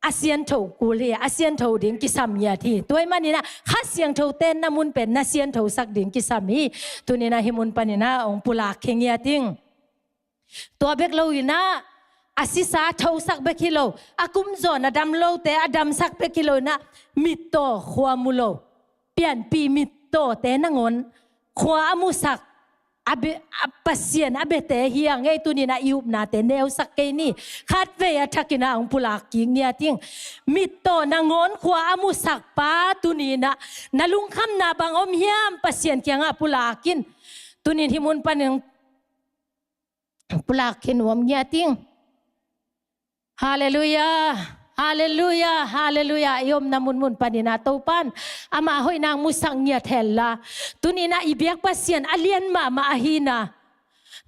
a siangtho kul hi, a siangtho ding kisam ngiat hi. Tua ahih manin ah Kha Siangtho tenna mun pen na siangthosak ding kisam hi. Tuni in ah hih mun panin ah hong pulak khe ngiat ing. Tua bek lo in ah, a sisa thosak bek hi lo, a kumzaw na dam lote a damsak bek hi lo in ah, mittaw khua mu lo, pianpih mittawte nangawn khua a musak, a be, a Pasian a biate hi a, ngei tuni in ah i upnate neusak kei ni. Khatvei a thakin ah hong pulak kik ngiat ing. Mittaw nangawn khua a musak pa tuni in ah na lungkhamna bang om hiam, Pasian kiangah pulak in. Tuni in hih mun panin pulak khe nuam ngiat ing. Halleluiah, halleluiah, halleluiah. I omna munmun panin ah Topan ama hoihna musak ngiat hen la, tuni in ah i biak Pasian a lian mahmah ahi na,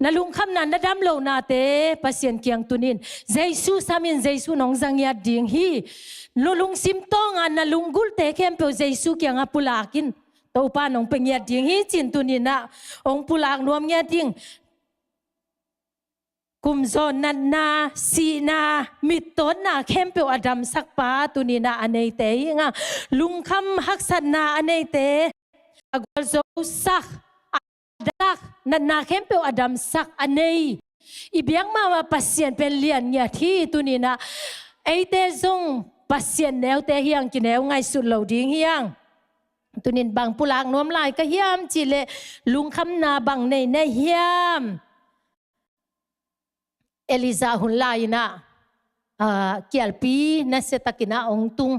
na lungkhamna, na damlohnate Pasian kiang tun in. Jesu sam in, Jesu in hong za ngiat ding hi. Na lungsim tawnga na lunggulte khempeuh Jesu kiangah pulak in. Topan hong pia ngiat ding hi ci-in tuni in ah hong pulak nuam ngiat ing. Kumzaw, natna, sihna, mittawtna khempeuh a damsak pa tuni in ah a neite hi ing a, lungkham haksatna a neite a gualzosak, a damsak, natna khempeuh a damsak a nei i biak mahmah Pasian pen lian ngiat hi. Tuni in ah eite zong Pasian neute hi hang, kineu ngaihsut lo ding hi hang. Tuni in bang pulak nuam lai ka hiam cih leh, lungkhamna bang nei na hiam? Elijah hun lai in ah, ah, kialpi nasiatakin ah hong tung,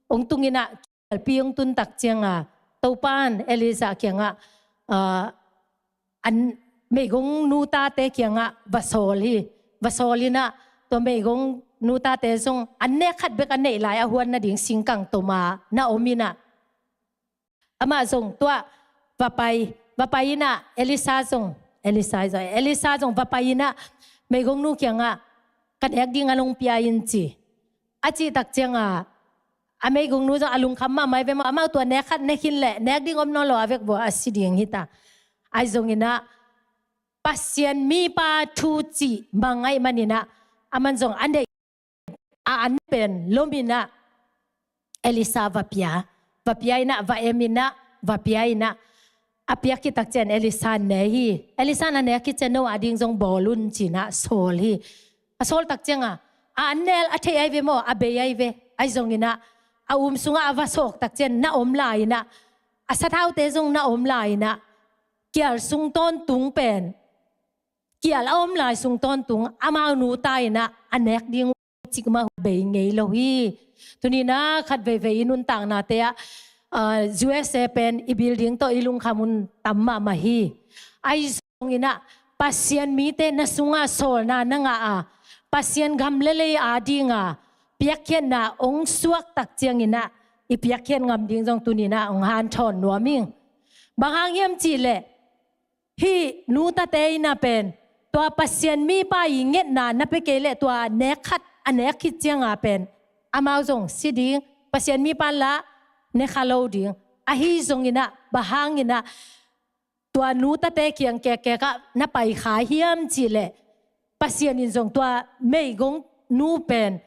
hong tung in ah, kialpi hong tun tak ciangin ah, Topan Elijah kiangah, ah, an, meigong nu tate kiangah va sawl hi. Va sawl in ah, tua meigong nu tate zong an nek khat bek a neih lai, a huan nading singkang tawm a na om in ah, amah zong tua va pai, va pai in ah, Elisha zong, Elisha zong, Elisha zong va pai in ah, meigong nu kiangah, ka nek ding a hong pia in ci. A cih tak ciangin ah, a meigong nu zong a lungkham mahmah hi ve maw, amau tua nek khat ne khin leh nek ding om nawn lo a, vekvua a si ding hi ta. Ahi zongin ah, Pasian mipa thu cih mah ahih manin ah, aman zong a neih, a an pen lom in ah, Elisha va pia, va pia in ah, va em in ah, va pia in ah, a piak khit tak ciang Elisha ne hi. Elisha in a nek khit ciang no a ding zong bawl un ci-in ah sawl hi. A sawl tak ciangin ah, a an nel a theih ahi ve maw, a bei ahi ve. Ahi zongin ah, a um sungah a va sawk tak ciang na om lai in ah, a sathaute zong na om lai in ah, kial sung tawntung pen, kial a om lai sung tawntung amau nu ta in ah, a nek ding uh cikmah bei ngei lo hi. Tuni in ah khatveivei i nuntaknate ah, ah, U S A pen i building tawh i lungkham hun tam mahmah hi. Ahi zongin ah, Pasian mite na sungah sawlna na ngah a, Pasian gam le lei adingin piakkhiatna hong suak tak ciangin ah, i piakkhiat ngam ding zong tuni in ah hong hanthawn nuam ing. Bang hang hiam cih leh, hih nu tate in ah pen, tua Pasian mipa i ngetna na pia kei leh, tua nek khat a nek khit ciangin ah pen, amau zong si ding, Pasian mipa in lah ne kha lo ding. Ahi zongin ah, bang hangin ah tua nu tate kiang kekkek ah na pai kha hiam cih leh, Pasian in zong tua meigong nu pen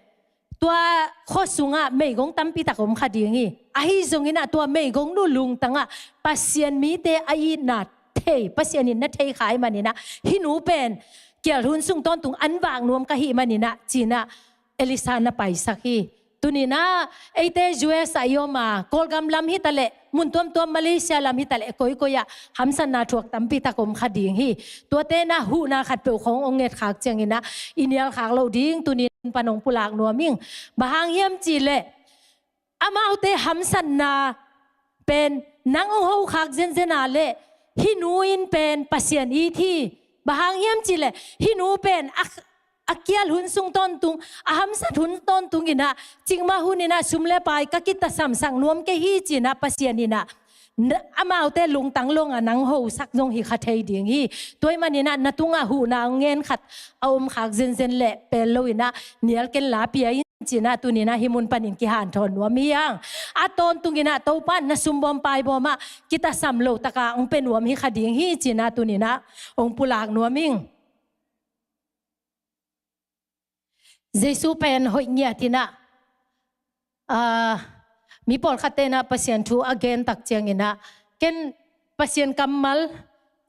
tua khua sungah meigong tampi tak om kha ding hi. Ahi zongin ah tua meigong nu lungtangah Pasian mite a itna thei, Pasian in na thei kha ahih manin ah hih nu pen kial hun sung tawntung an vak nuam ka hih manin ah ci-in ah Elisha na paisak hi. Tuni-in ah eite U S ah i om a, Kawlgam lam hi taleh, mun tuamtuam Malaysia lam hi taleh, koikoi ah hamsatna thuak tampi tak om kha ding hi. Tuate in ah huhna khatpeuh khawng hong ngetkhak ciangin ah i nialkhak loh ding tuni-in pan hong pulak nuam ing. Bang hang hiam cih leh amaute hamsatna pen nang hong hokhak zenzen a leh hih nu in pen Pasian it hi. Bang hang hiam cih leh hih nu pen a, a kial hun sung tawntung, a hamsat hun tawntung in ah, cikmah hun in ah sum le pai ka kitasamsak nuam kei hi ci-in ah Pasian in ah na, amaute lungtang lawngah nang hosak zong hi kha thei ding hi. Tua ahih manin ah na tungah huhna hong ngen khat a omkhak zenzen leh pel lo-in ah nial ken la pia in ci-in ah tuni-in ah hih mun panin kihanthawn nuam hi hang. A tawntung in ah Topa na sumbawm paibawm ah kitasam loh takah hong pia nuam hi kha ding hi ci-in ah tuni-in ah hong pulak nuam ing. Jesu pen hoih ngiat in ah, ah, mi pawlkhatte in ah Pasian thu a gen tak ciangin ah, ken Pasian kammal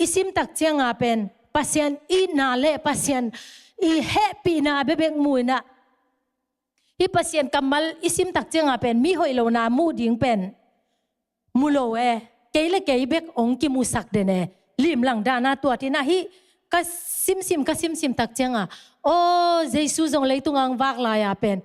i sim tak ciangah pen Pasian itna le Pasian i hehpihna bekbek mu in ah, hih Pasian kammal i sim tak ciangah pen mi hoih lohna muh ding pen mu lo e, kei le kei bek hong kimusak den e. Limlang dan a tuat in ah hih ka simsim, ka simsim tak ciangah, aw, Jesu zong leitung ah hong vak lai-a pen,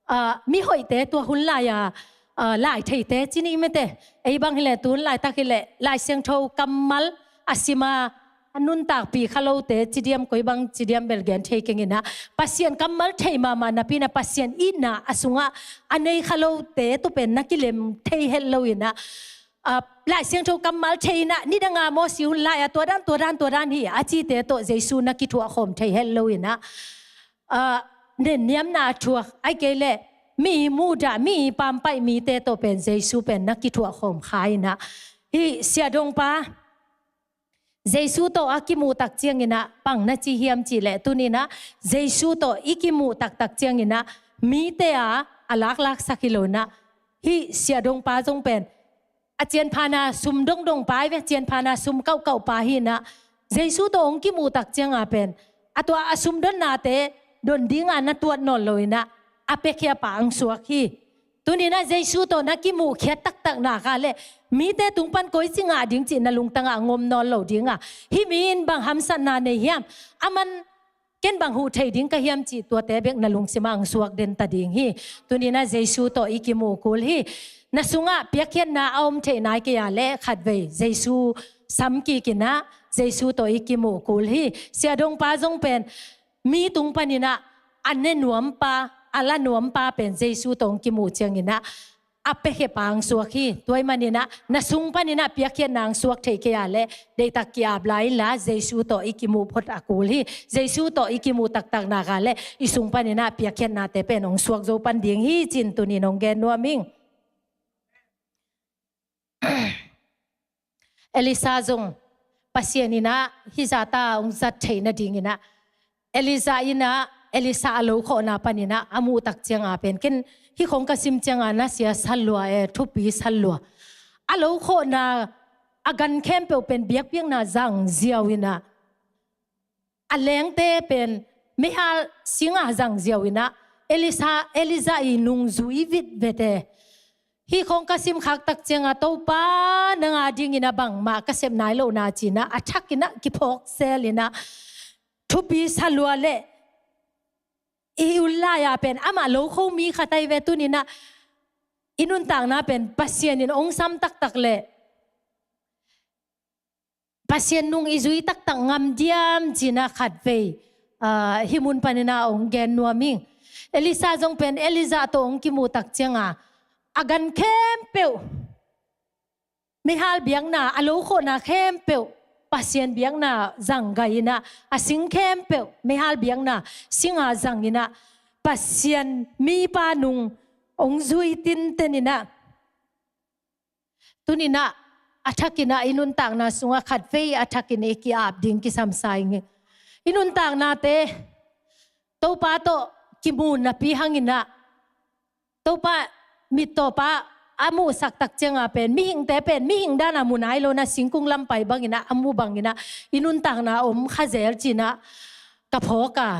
ah, mi hoihte tua hun lai-a, ah, lai theite ci ni mete. Ei bang hi leh tu hun laitak hi leh Lai Siangtho kammal a sim a, a nuntakpih kha lote ci diam, koi bang ci diam bel gen thei keng in ah, Pasian kammal thei mahmah napi in ah Pasian itna a sungah a nei kha lote tawh pen na kilem thei het lo in ah, ah, Lai Siangtho kammal thei in ah, nidang a Mosi hun lai-a tua dan, tua dan, tua dan hi a cite tawh Jesu na kithuah khawm thei het lo in ah, ah, nenniamna a thuak, ahih kei leh mi muhdah, mi pampaih mite tawh pen Jesu pen na kithuah khawm kha in ah, hih siahdongpa Jesu tawh a kimuh tak ciangin ah bang na ci hiam cih leh, tuni-in ah Jesu tawh i kimuh taktak ciangin ah mite a, a laklaksak hi lo in ah, hih siahdongpa zong pen a cianphan a sum dongdong pa hi ve, cianphan a sum kauhkauh pa hi in ah, Jesu tawh hong kimuh tak ciangah pen a tua a sum donnate don dingah na tuat nawn lo in ah, a piakhia pa hong suak hi. Tuni-in ah Jesu tawh na kimuhkhiat taktak nak leh mite tung pan koici ngah ding cih na lungtangah a ngom nawn lo ding a, hih mi in bang hamsatna nei hiam, aman ken bang huh thei ding ka hiam cih tuate bek na lungsimah hong suak den ta ding hi. Tuni-in ah Jesu tawh i kimuh kul hi. Na sungah piakkhiatna a om theih nai kei a leh khatvei Jesu sam kik in ah Jesu tawh i kimuh kul hi. Siahdongpa zong pen mi tung panin ah a ne nuampa, a la nuampa pen Jesu tawh hong kimuh ciangin ah a piakhia pa hong suak hi. Tua ahih manin ah na sung panin ah piakkhiatna hong suak theih kei a leh deihtak ki-ap lai inla, Jesu tawh i kimuh phot a kul hi. Jesu tawh i kimuh taktak nak leh i sung panin ah piakkhiatnate pen hong suak zo pan ding hi ci-in tuni-in hong gen nuam ing. Elisha zong Pasian in ah hih zahta hong zat theih nadingin ah, Elijah in ah Elisha a lo khawhna panin ah a muh tak ciangah pen, ken hih khawng ka sim ciangah na sia sal lua e, thupi sal lua. A lo khawhna a gan khempeuh pen biakpiakna zang ziau in ah, a lengte pen meihal singa zang ziau in ah, Elisha, Elijah i nungzui vitvet e. Hih khawng ka simkhak tak ciangah, Topa, nang a dingin ah bangmah ka sep nai lohna ci-in ah a thakin ah kiphawk sel in ah, thupi sal lua leh i hun lai-a pen amah lo kho mi khat ahi ve. Tuni-in ah i nuntakna pen Pasian in hong sam taktak leh Pasian nung i zui taktak ngam diam ci-in ah khatvei, ah, hih mun panin ah hong gen nuam ing. Elisha zong pen Elijah tawh hong kimuh tak ciangah a gan khempeuh, meihal biakna, a lo khawhna khempeuh Pasian biakna zang gai in ah, a sing khempeuh meihal biakna singa zang in ah, Pasian mipa nung hong zui tinten in ah, tuni-in ah a thakin ah i nuntakna sungah khatvei a thakin i ki-ap ding kisam sa ing. I nuntaknate Topa tawh kimu napi hanginah, Topa mittawpa a muhsak tak cianga pen, mihingte pen mihing dana mu nai lo na, singkung lam pai banginah, a mu banginah i nuntakna om kha zel cinah ka phawk a.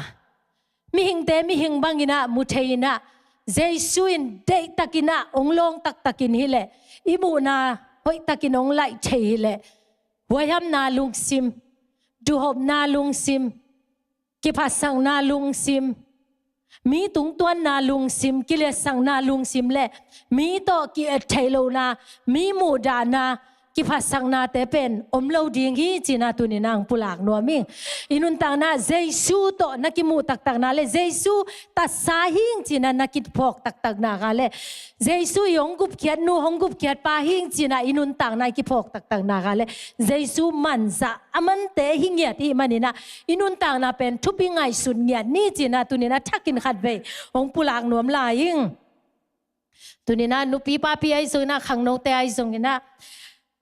Mihingte mihing banginah mu thei inah, Jesu in deihtakinah hong lawng taktakin hileh, i muhna hoihtakin hong laih thei hileh, huaihamna lungsim, duhhopna lungsim, kiphatsakna lungsim, mi tungtuanna lungsim, kiliatsakna lungsim le mi tawh ki-et theih lohna, mi muhdahna, kiphatsaknate pen om lo ding hi cinah tuninah hong pulak nuam ing. I nuntakna Jesu tawh na kimuh taktakna le Jesu tatsa hing cinah na kiphawk taktakna ka le, Jesu i hong gupkhiat nu, hong gupkhiat pa hing cinah i nuntakna i kiphawk taktakna ka le, Jesu manzah a mante hi ngiat i hih maninah i nuntakna pen thupi ngaihsut ngiat ni cinah tuninah thakin khatvei hong pulak nuam lai ing. Tuninah nupi papi ahi zonginah, khangnote ahi zonginah,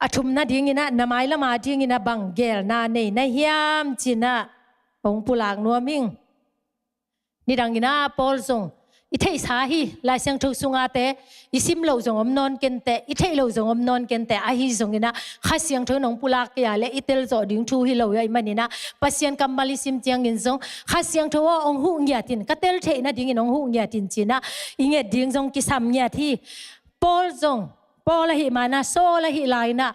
a thumna dinginah na mailama dinginah bang geelna nei na hiam cinah hong pulak nuam ing. Nidanginah Paul zong i theihsa hi, Lai Siangtho sungate i sim loh zong om nawn kenteh, i theih loh zong om nawn kenteh, ahi zonginah Kha Siangtho in hong pulak kei a le i tel zawh ding thu hi lo i hih maninah Pasian kammal i sim ciangin zong Kha Siangtho aw hong huh ngiat in, ka tel theih nadingin hong huh ngiat in cinah i nget ding zong kisam ngiat hi. Paul zong, Paul ahih manah Saul ahih lai inah,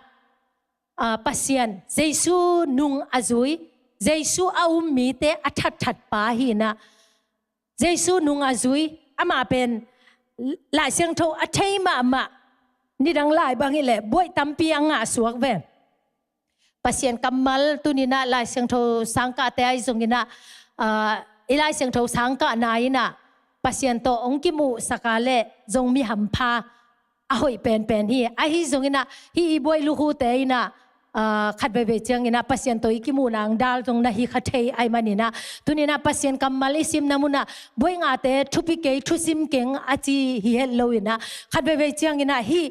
ah, Pasian, Jesu nung a zui, Jesu a um mite a thatthat pa hi inah, Jesu nung a zui, amah pen Lai Siangtho a thei mahmah, nidang lai bang hileh buaih tampi a ngah suak ve. Pasian kammal tuninah Lai Siangtho sangkahte ahi zonginah, ah, i Lai Siangtho sangkahna inah Pasian tawh hong kimuhsak a le zong mi hampha a hoih penpen hi. Ahi zonginah hih i buaih lukhute inah, ah, khatveivei cianginah Pasian tawh i kimuhna hong dal zong na hi kha thei ahih maninah, tuninah Pasian kammal i simna munah buaih ngahte thupi kei, thusim keng a ci hi het loinah, khatveivei cianginah hih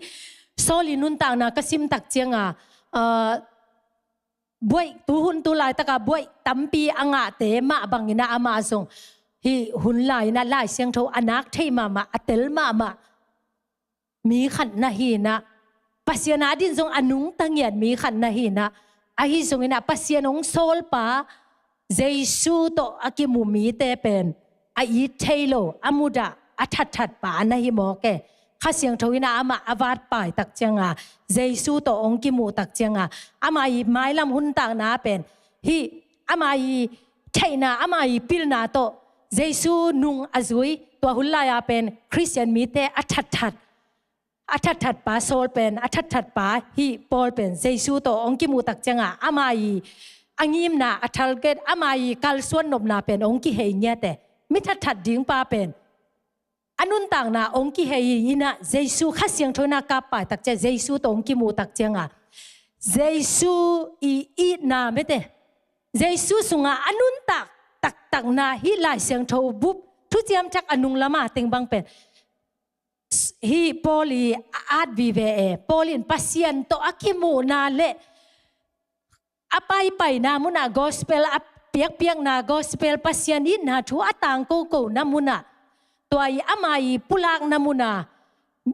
Saul i nuntakna ka sim tak cianga, ah, buaih, tuhun tu laitaka buaih tampi a ngahte mah banginah amah zong hih hun lai inah Lai Siangtho a nak thei mahmah, a tel mahmah mi khat na hi inah, Pasian adin zong a nungta ngiat mi khat na hi inah, ahi zonginah Pasian hong sawlpa Jesu tawh a kimu mite pen a it thei lo, a mudah, a thatthat pa na hi mawk e. Kha Siangtho inah amah a vatpai tak cianga, Jesu tawh hong kimuh tak cianga, amah i mailam huntakna pen hih amah i theihna, amah i pilna tawh Jesu nung a zui, tua hun lai-a pen Khristian mite a thatthat, a thatthat pa Saul pen, a thatthat pa hih Paul pen Jesu tawh hong kimuh tak cianga amah i a ngimna, a target, amah i kalsuan nopna pen hong kihei ngiat e. Mi thatthat ding pa pen a nuntakna hong kihei inah Jesu, Kha Siangtho inah kappai tak ciang, Jesu tawh hong kimuh tak cianga Jesu i itna mete, Jesu sunga a nuntak taktakna hih Lai Siangtho bup, thuciam thak a nung lama teng bang pen hih Paul i a at vive e. Paul in Pasian tawh a kimuhna le a paipaina munah gospel, a piakpiakna gospel, Pasian itna thu a tangkokona munah, tua i amah i pulakna munah,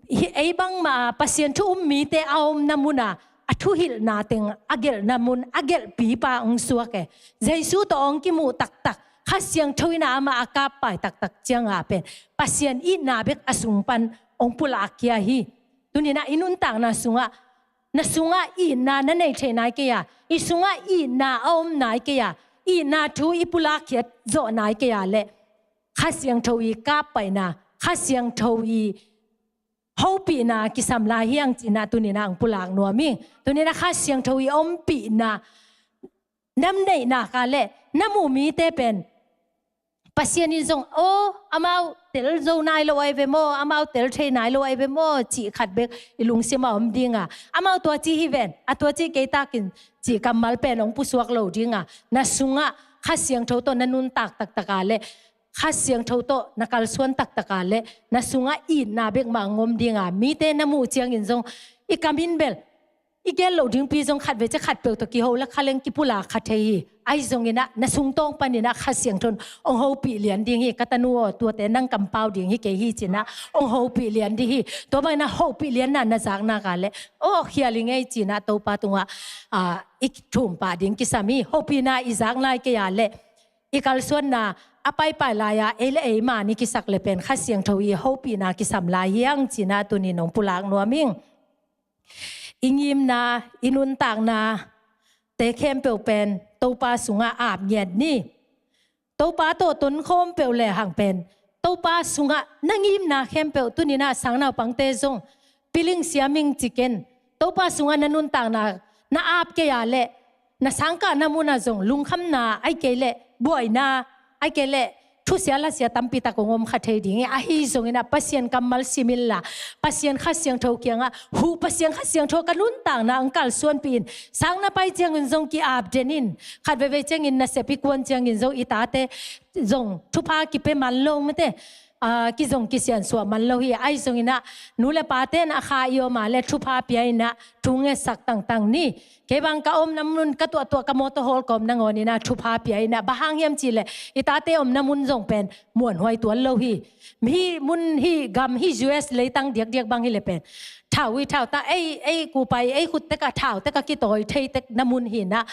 hih ei bangmah a Pasian thu um mite a omna munah a thuhilhna teng a gelhna mun, a gelhpipa hong suak e. Jesu tawh hong kimuh taktak, Kha Siangtho inah amah a kappai taktak cianga pen Pasian itna bek a sung pan hong pulak khia hi. Tuninah i nuntakna sungah, na sungah itna na nei thei nai kei a, i sungah itna a om nai kei a, itna thu i pulak khiat zawh nai kei a le Kha Siangtho i kappaina, Kha Siangtho i hopihna kisam lai hi hang cinah tuninah hong pulak nuam hi. Tuninah Kha Siangtho i ompihna nam neihna ka le na muh mite pen Pasian in zong, aw, amau tel zo nai lo ahi ve maw, amau tel thei nai lo ahi ve maw, cih khat bek i lungsim a om dinga, amau tua ci hi ven, a tua ci kei takin cih kammal pen hong pusuak lo dinga, na sungah Kha Siangtho tawh na nuntak taktaka le Kha Siangtho tawh na kalsuan taktaka le na sungah itna bek mah hong om dinga, mite na muh ciangin zong i kamin bel i gen loh dingpi zong khat vei ciang khat peuh tawh kiho le kha leng kipulak kha thei hi. Ahi zongin ah na sungtawng panin ah Kha Siangtho in hong hopih lian ding hi. Ka tanu aw, tuate nang kampau ding hi kei hi ci-in ah hong hopih lian ding hi. Tua bangin ah hopih lianna na zak nak leh aw, khial hi ing ei ci-in ah Topa tungah, ah, i thum pah ding kisam hi. Hopihna i zak nai kei leh i kalsuanna a paipai lai-a ei le ei man i kisak leh pen Kha Siangtho i hopihna kisam lai hi hang ci-in ah tuni-in hong pulak nuam ing. I ngimna, i nuntaknate khempeuh pen Topa sungah ap ngiat ni. Topa tawh tonkhawm peuh lehang pen Topa sungah na ngimna khempeuh, tuni-in ah sangnaupangte zong piling siam ing ci ken. Topa sungah na nuntakna na ap kei leh na sangkahna munah zong lungkhamna, ahih kei leh buaina, ahih kei leh thusia lasia tampi tak hong om kha thei ding hi. Ahi zongin ah Pasian kammal sim inla, Pasian Kha Siangtho kiangah huh, Pasian Kha Siangtho ka nuntakna hong kalsuanpih in. Sang na pai ciangin zong ki-ap den in. Khat veivei ciangin nasep i kuan ciangin zong i tate zong thupha kipia man lo mate, ah, kizong kisiansuah man lo hi. Ahi zongin ah nu le pate in a kha i om leh thupha pia in ah thu ngetsak tangtang ni. Kei bang ka omna mun, ka tuahtuah ka mawtaw hawl ka om nangawn in ah thupha pia in ah, bang hang hiam cih leh i tate omna mun zong pen muanhuai tuan lo hi. Hih mun, hih gam, hih U S leitang diakdiak bang hi leh pen thau hi, thau ta, ei, ei kupai, ei khut tek ah thau tek ah kitawi thei tek na mun hi in ah,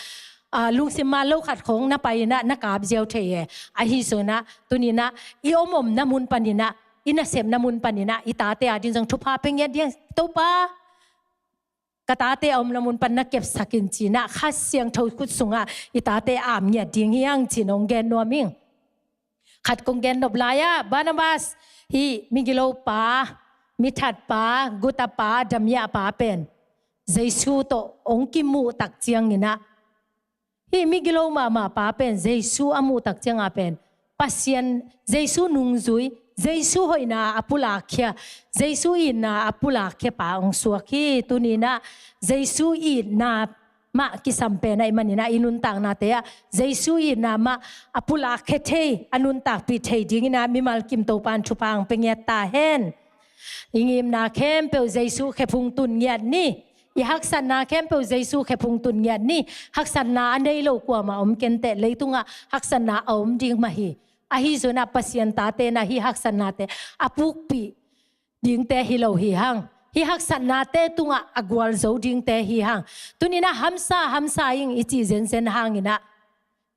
ah, lungsim man lo khat khawng na pai in ah na kap ziau thei e. Ahi zongin ah tuni-in ah i om omna mun panin ah, i nasepna mun panin ah i tate ading zong thupha pia ngiat ding. Topa, ka tate a omna mun pan na kepsak in ci-in ah Kha Siangtho khut sungah i tate ap ngiat ding hi hang ci-in hong gen nuam ing. Khat kong gen nop lai-ah, Barnabas, hih migilo pa, mithat pa, guta pa, damiah pa pen Jesu tawh hong kimuh tak ciangin ah, hih migilo mahmah pa pen Jesu a muh tak ciangah pen Pasian, Jesu nungzui, Jesu hoihna a pulakkhia, Jesu itna a pulakkhia pa hong suak hi. Tuni-in ah Jesu itna mah kisam pen ahih manin ah i nuntaknate ah Jesu itna mah a pulakkhia thei, a nuntakpih thei dingin ah mimal kim Topa in thupha hong pia ngiat ta hen. I ngimna khempeuh Jesu khephung tun ngiat ni. I haksatna khempeuh Jesu khephung tun ngiat ni. Haksatna a nei lo kuamah om kei inteh, leitungah haksatna a om ding mah hi. Ahi zongin ah Pasian tate in ah hih haksatnate a pukpih dingte hi lo hi hang. Hih haksatnate tungah a gualzo dingte hi hang. Tuni-in ah hamsa, hamsa ing i cih zenzen hangin ah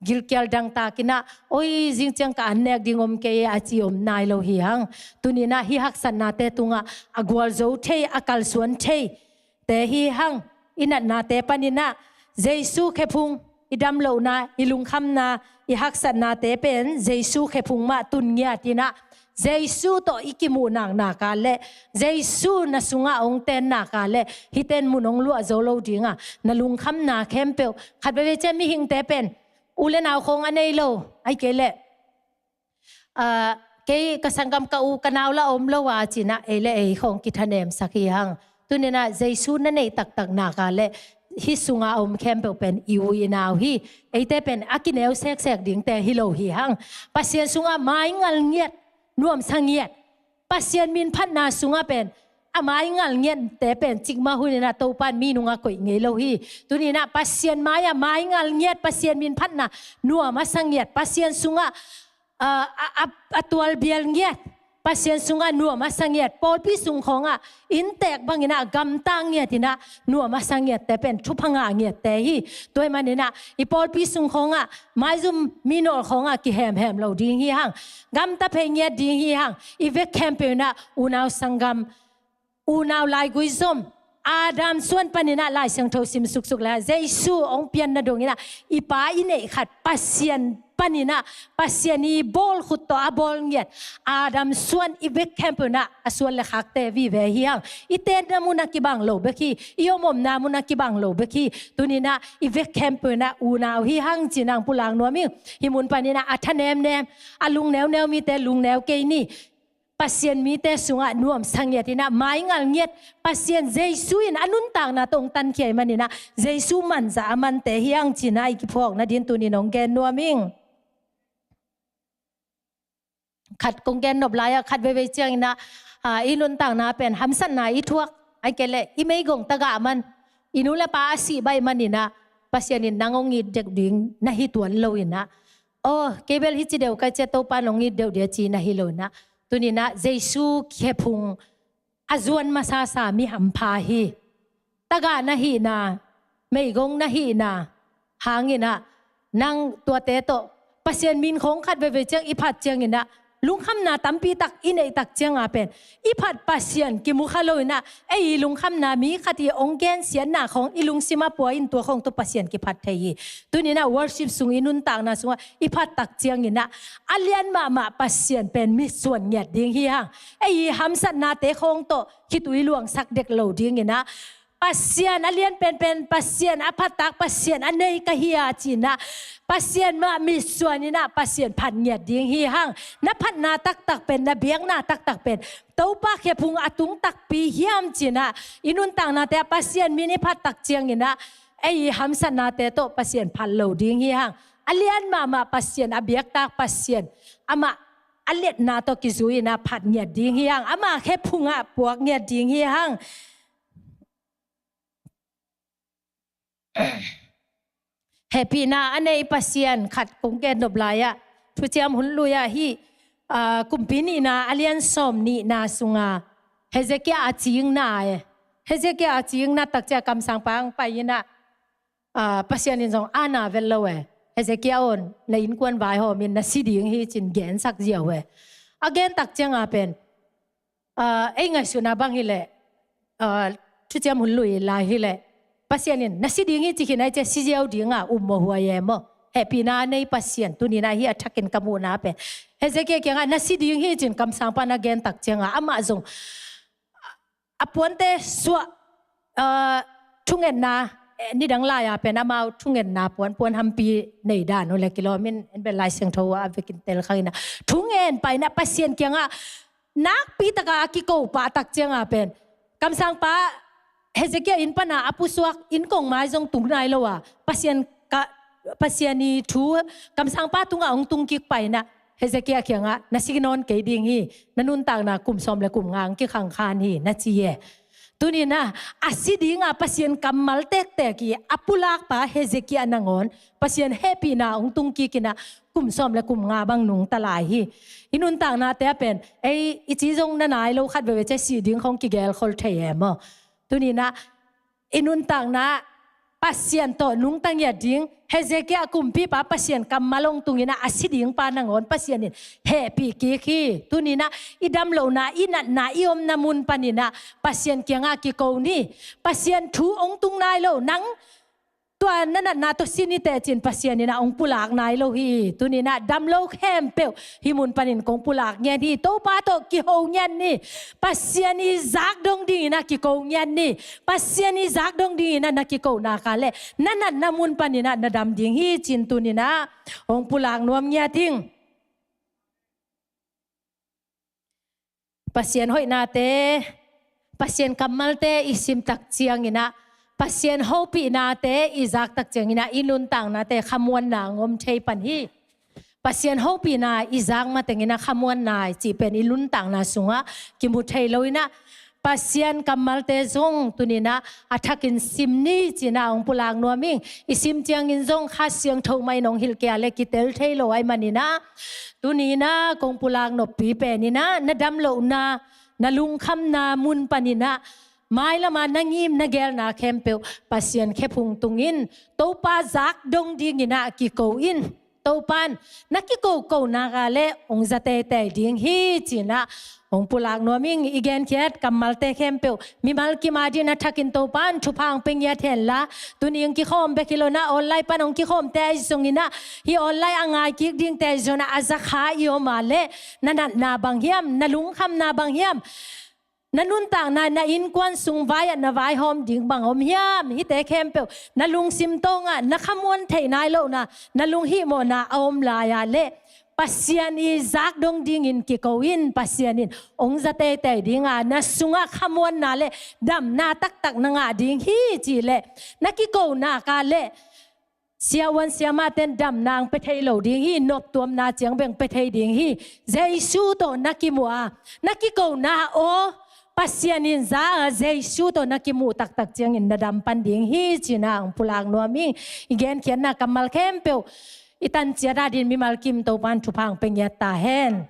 gilkial dangtakin ah, oi, zing ciang ka an nek ding om kei e, a ci om nai lo hi hang. Tuni-in ah hih haksatnate tungah a gualzo thei, a kalsuan theite hi hang. I natnate panin ah Jesu khephung, i damlohna, i lungkhamna, i haksatnate pen Jesu khephung mah tun ngiat in ah, Jesu tawh i kimuh nak nak leh, Jesu na sungah hong ten nak leh, hihte in mun hong luah zo lo ding a, na lungkhamna khempeuh, khat veivei ciang mihingte pen u le nau khawng a nei lo, ahih kei leh, ah, kei ka sanggam ka u ka nau lah a om lo a ci-in ah ei le ei khawng kithanemsak hi hang. Tuni-in ah Jesu na neih taktak nak leh hih sungah a om khempeuh pen i u i nau hi. Eite pen a kineu seksek dingte hi lo hi hang. Pasian sungah maingal ngiat, nuamsa ngiat, Pasian minphatna sungah pen a maingal ngiatte pen cikmah hunin ah Topa in mi nungah koih ngei lo hi. Tuni-in ah Pasian mai-ah maingal ngiat, Pasian minphatna nuam a sa ngiat, Pasian sungah, ah, a, a, a tualbial ngiat, Pasian sungah nuam a sa ngiat, pawlpi sung khawngah inntek bangin ah gamta ngiat in ah nuam a sa ngiatte pen thupha ngah ngiatte hi. Tua ahih manin ah i pawlpi sung khawngah, maizum minawl khawngah kihemhem lo ding hi hang. Gamta phei ngiat ding hi hang. I vek khempeuh in ah unau sanggam, unau laigui zom, Adam suan panin ah Lai Siangtho sim suksuk leh Jesu hong pianna dongin ah i pa i neih khat Pasian panin ah, Pasian i bawl khut tawh a bawl ngiat Adam suan i vek khempeuh in ah a suan le khakte vive hi hang. I tenna mun ah kibang lo bek hi. I om omna mun ah kibang lo bek hi. Tuni-in ah i vek khempeuh in ah unau hi hang ci-in ah hong pulak nuam ing. Hih mun panin ah a thanemnem, a lungneuneu mite lungneu kei ni. Pasian mite sungah nuamsa ngiat in ah maingal ngiat, Pasian Jesu in a nuntakna tawh hong tankhia ahih manin ah Jesu manzah a mante hi hang ci-in ah i kiphuak nading tuni-in hong gen nuam ing. Khat kong gen nop lai-ah, khat veivei ciangin ah, ah, i nuntakna pen hamsatna i thuak, ahih kei leh i meigong tagah man, i nu le pa a sih baih maninah Pasian in nang hong it deuh ding na hi tuan loinah, aw, kei bel hici deuh ka cia, Topa in hong it deuh ding a ci na hi loinah, tuninah Jesu khephung a zuan masasa mi hampha hi. Tagah na hihna, meigong na hihna hanginah nang tuate tawh Pasian min khawng khat veivei ciang i phat cianginah lungkhamna tampi tak i neih tak cianga pen i phat Pasian kimu kha loinah ei i lungkhamna mi khat i hong gensiatna khawng i lungsim a pua in tua khawng tawh Pasian kiphat thei hi. Tuninah worship sung i nuntakna sungah i phat tak cianginah a lian mahmah Pasian pen mitsuan ngiat ding hi hang. Ei i hamsatnate khawng tawh khitui luangsak dek lo dinginah Pasian a lian penpen, Pasian a phattak, Pasian a nei ka hi a cinah Pasian mah mitsuaninah Pasian phat ngiat ding hi hang. Na phatna taktak pen, na biakna taktak pen Topa khephung a tung takpi hiam cinah i nuntaknate ah Pasian min i phat tak cianginah ei i hamsatnate tawh Pasian phat lo ding hi hang. A lian mahmah Pasian, a biaktak Pasian, amah a liatna tawh kizuinah phat ngiat ding hi hang. Ama khephungah puak ngiat ding hi hang. Hehpihna a nei Pasian khat kong gen nop lai-ah, Thuciam Hun Lui-ah hih, aa, Kumpi Nihna a lian sawm nihna sunga Hezekiah a cingna e. Hezekiah a cingna takcia kamsangpa ang pai inah, aa, Pasian in zong a na vet lo e. Hezekiah aw, na innkuan vaihawm in na si ding hi cin gensak ziau e. A gen tak cianga pen, aa, ei ngaihsutna bang hileh, aa, Thuciam Hun Lui lai hileh Pasian in na si ding hi ci khin ai cia si ziau dinga um mawh huai e maw? Hehpihna a nei Pasian, tuninah hih a thakin ka muhna pen Hezekiah kiangah na si ding hi cin kamsangpa na gen tak cianga amah zong a puante suah, aa, thungetna, eh, nidang lai-a pen amau thungetna puanpuan hampi nei dan uh le kilawmin en bel Lai Siangtho a vekin tel khanginah thungen painah Pasian kiangah nakpi taka a kiko pah tak cianga pen kamsangpa Hezekiah inn pana a pusuak inn kong mai zong tung nai lo a Pasian ka, Pasian i thu kamsangpa tungah hong tung kik painah Hezekiah kiangah na si nawn kei ding hi, na nuntakna kum sawm le kum nga hong kikhangkhan hi na ci e. Tuninah a si dinga Pasian kammal tektek i a pulakpa Hezekiah nangawn Pasian hehpihna hong tung kikinah kum sawm le kum nga bang nungta lai hi. I nuntaknate a pen ei i ci zong na nai lo khat veve cia si ding khawng kigelkhol thei e maw? Tuninah i nuntakna Pasian tawh nungta ngiat ding, Hezekiah kumpipa Pasian kammal hong tunginah a si dingpa nangawn Pasian in hehpih kik hi. Tuninah i damlohna, i natna, i omna mun paninah Pasian kiangah kiko ni. Pasian thu hong tung nai lo, nang tua na natna tawh si ni teh cin Pasian inah hong pulak nai lo hi. Tuninah damlo khempeuh hih mun panin kong pulak ngiat hi. Topa tawh kiho ngiat ni. Pasian i zak dong dinginah kiko ngiat ni. Pasian i zak dong dinginah na kiko nak leh na natna mun paninah na dam ding hi cin tuninah hong pulak nuam ngiat hing. Pasian hoihnate, Pasian kammalte i sim tak cianginah, Pasian hopihnate i zak tak cianginah i nuntaknate khamuanna hong om thei pan hi. Pasian hopihna i zak matenginah khamuanna i cih pen i nuntakna sungah kimu thei loinah Pasian kammalte zong tuninah a thakin sim ni cinah hong pulak nuam ing. I sim ciangin zong Kha Siangtho mah in hong hilh kei a le kitel thei lo ahih maninah tuninah kong pulak noppi peninah na damlohna, na lungkhamna mun paninah mailama na ngim na gelna khempeuh Pasian khephung tungin Topa zak dong dinginah kiko in. Topan na kikoko nak leh hong za teitei ding hi cinah hong pulak nuam ing. I genkhiat kammalte khempeuh mimal kim adingin a thakin Topan thupha hong pia ngiat henla, tuni hong kikhawm bek hi lo na online pan hong kikhawmte ahi zonginah hih online a ngai kik dingte ahi zonginah a za kha i om a leh na natna bang hiam, na lungkhamna bang hiam, na nuntakna, na innkuan sung vai-ah na vaihawm ding bang om hiam? Hihte khempeuh na lungsim tawngah na khamuan theih nai lohna, na lunghihmawhna a om lai-a leh Pasian i zak dong dingin kiko in, Pasian in hong za teitei dinga na sungah khamuanna le damna taktak na ngah ding hi cih leh na kiko nak leh siavuan siamahte in damna hong pia thei lo ding hi, noptuamna ciang bek hong pia thei ding hi. Jesu tawh na kimuh a, na kikona aw Pasian in za a Jesu tawh na kimuh taktak ciangin na dam pan ding hi, ci-in ah hong pulak nuam ing. I genkhiatna kammal khempeuh i tan ciat a dingin mimal kim Topa'n thupha hong pia ngiat ta hen.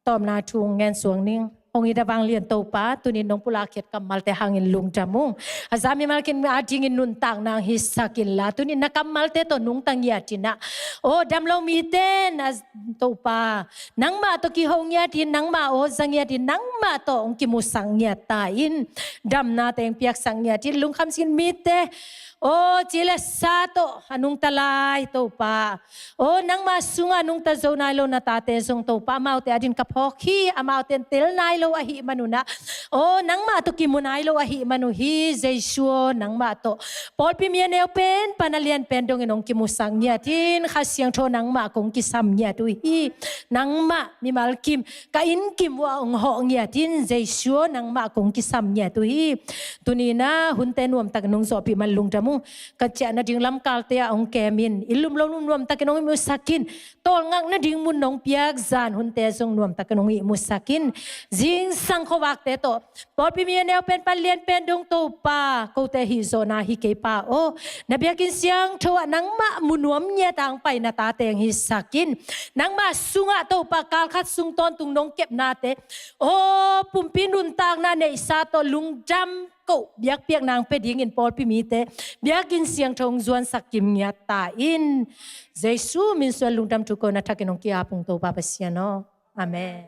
Tawpna thu hong ngen suak ning. Hong it a vanglian Topa, tuni-in nong pulak khiat kammalte hangin lungdam ung. A za mimal kim a dingin nuntakna hong hisak inla, tuni-in na kammalte tawh nungta ngiat in ah, aw damlo mite na Topa, nangmah tawh kiho ngiat in, nangmah aw za ngiat in, nangmah tawh hong kimusak ngiat ta in. Damnate hong piaksak ngiat in, lungkham sin mite, aw ci le sa tawh a nungta lai Topa, aw nangmah sungah nungta zo nai lo na tate zong Topa, amaute a dingin ka phawk hi. Amaute in tel nai lo ahih man un ah, aw nangmah tawh kimu nai lo ahih man uh hi. Jesu aw, nangmah tawh pawlpi mi a neu pen pan a lian pen dongin hong kimusak ngiat in. Kha Siangtho nangmah kong kisam ngiat uh hi. Nangmah mimal kim ka inn kim uh ah hong hawh ngiat in. Jesu aw, nangmah kong kisam ngiat uh hi. Tuni-in ah hunte nuamtakin hong zawhpih man lungdam ung. Ka ciah nading lamkalte ah hong kem in. Inn lum lo lum nuamtakin hong ihmusak in. Tawlngak nading mun hong piak zan hunte zong nuamtakin hong ihmusak in. Zingsang khuavakte tawh, pawlpi mi a neu pen pan lian pen dong Topa, kote hih zawhna hi kei Pa aw, na biakinn siangtho ah nangmah mu nuam ngiat a hong pai na tate hong hisak in. Nangmah sungah Topa, kalkhat sung tawntung nong kepnate, aw pumpi nuntakna neihsa tawh lungdam ko biakpiakna hong pia dingin pawlpi mite biakinn siangtho hong zuansak kim ngiat ta in. Jesu min suang lungdam thu ko-in a thakin hong ki-ap ung Topa Pasian aw. Amen.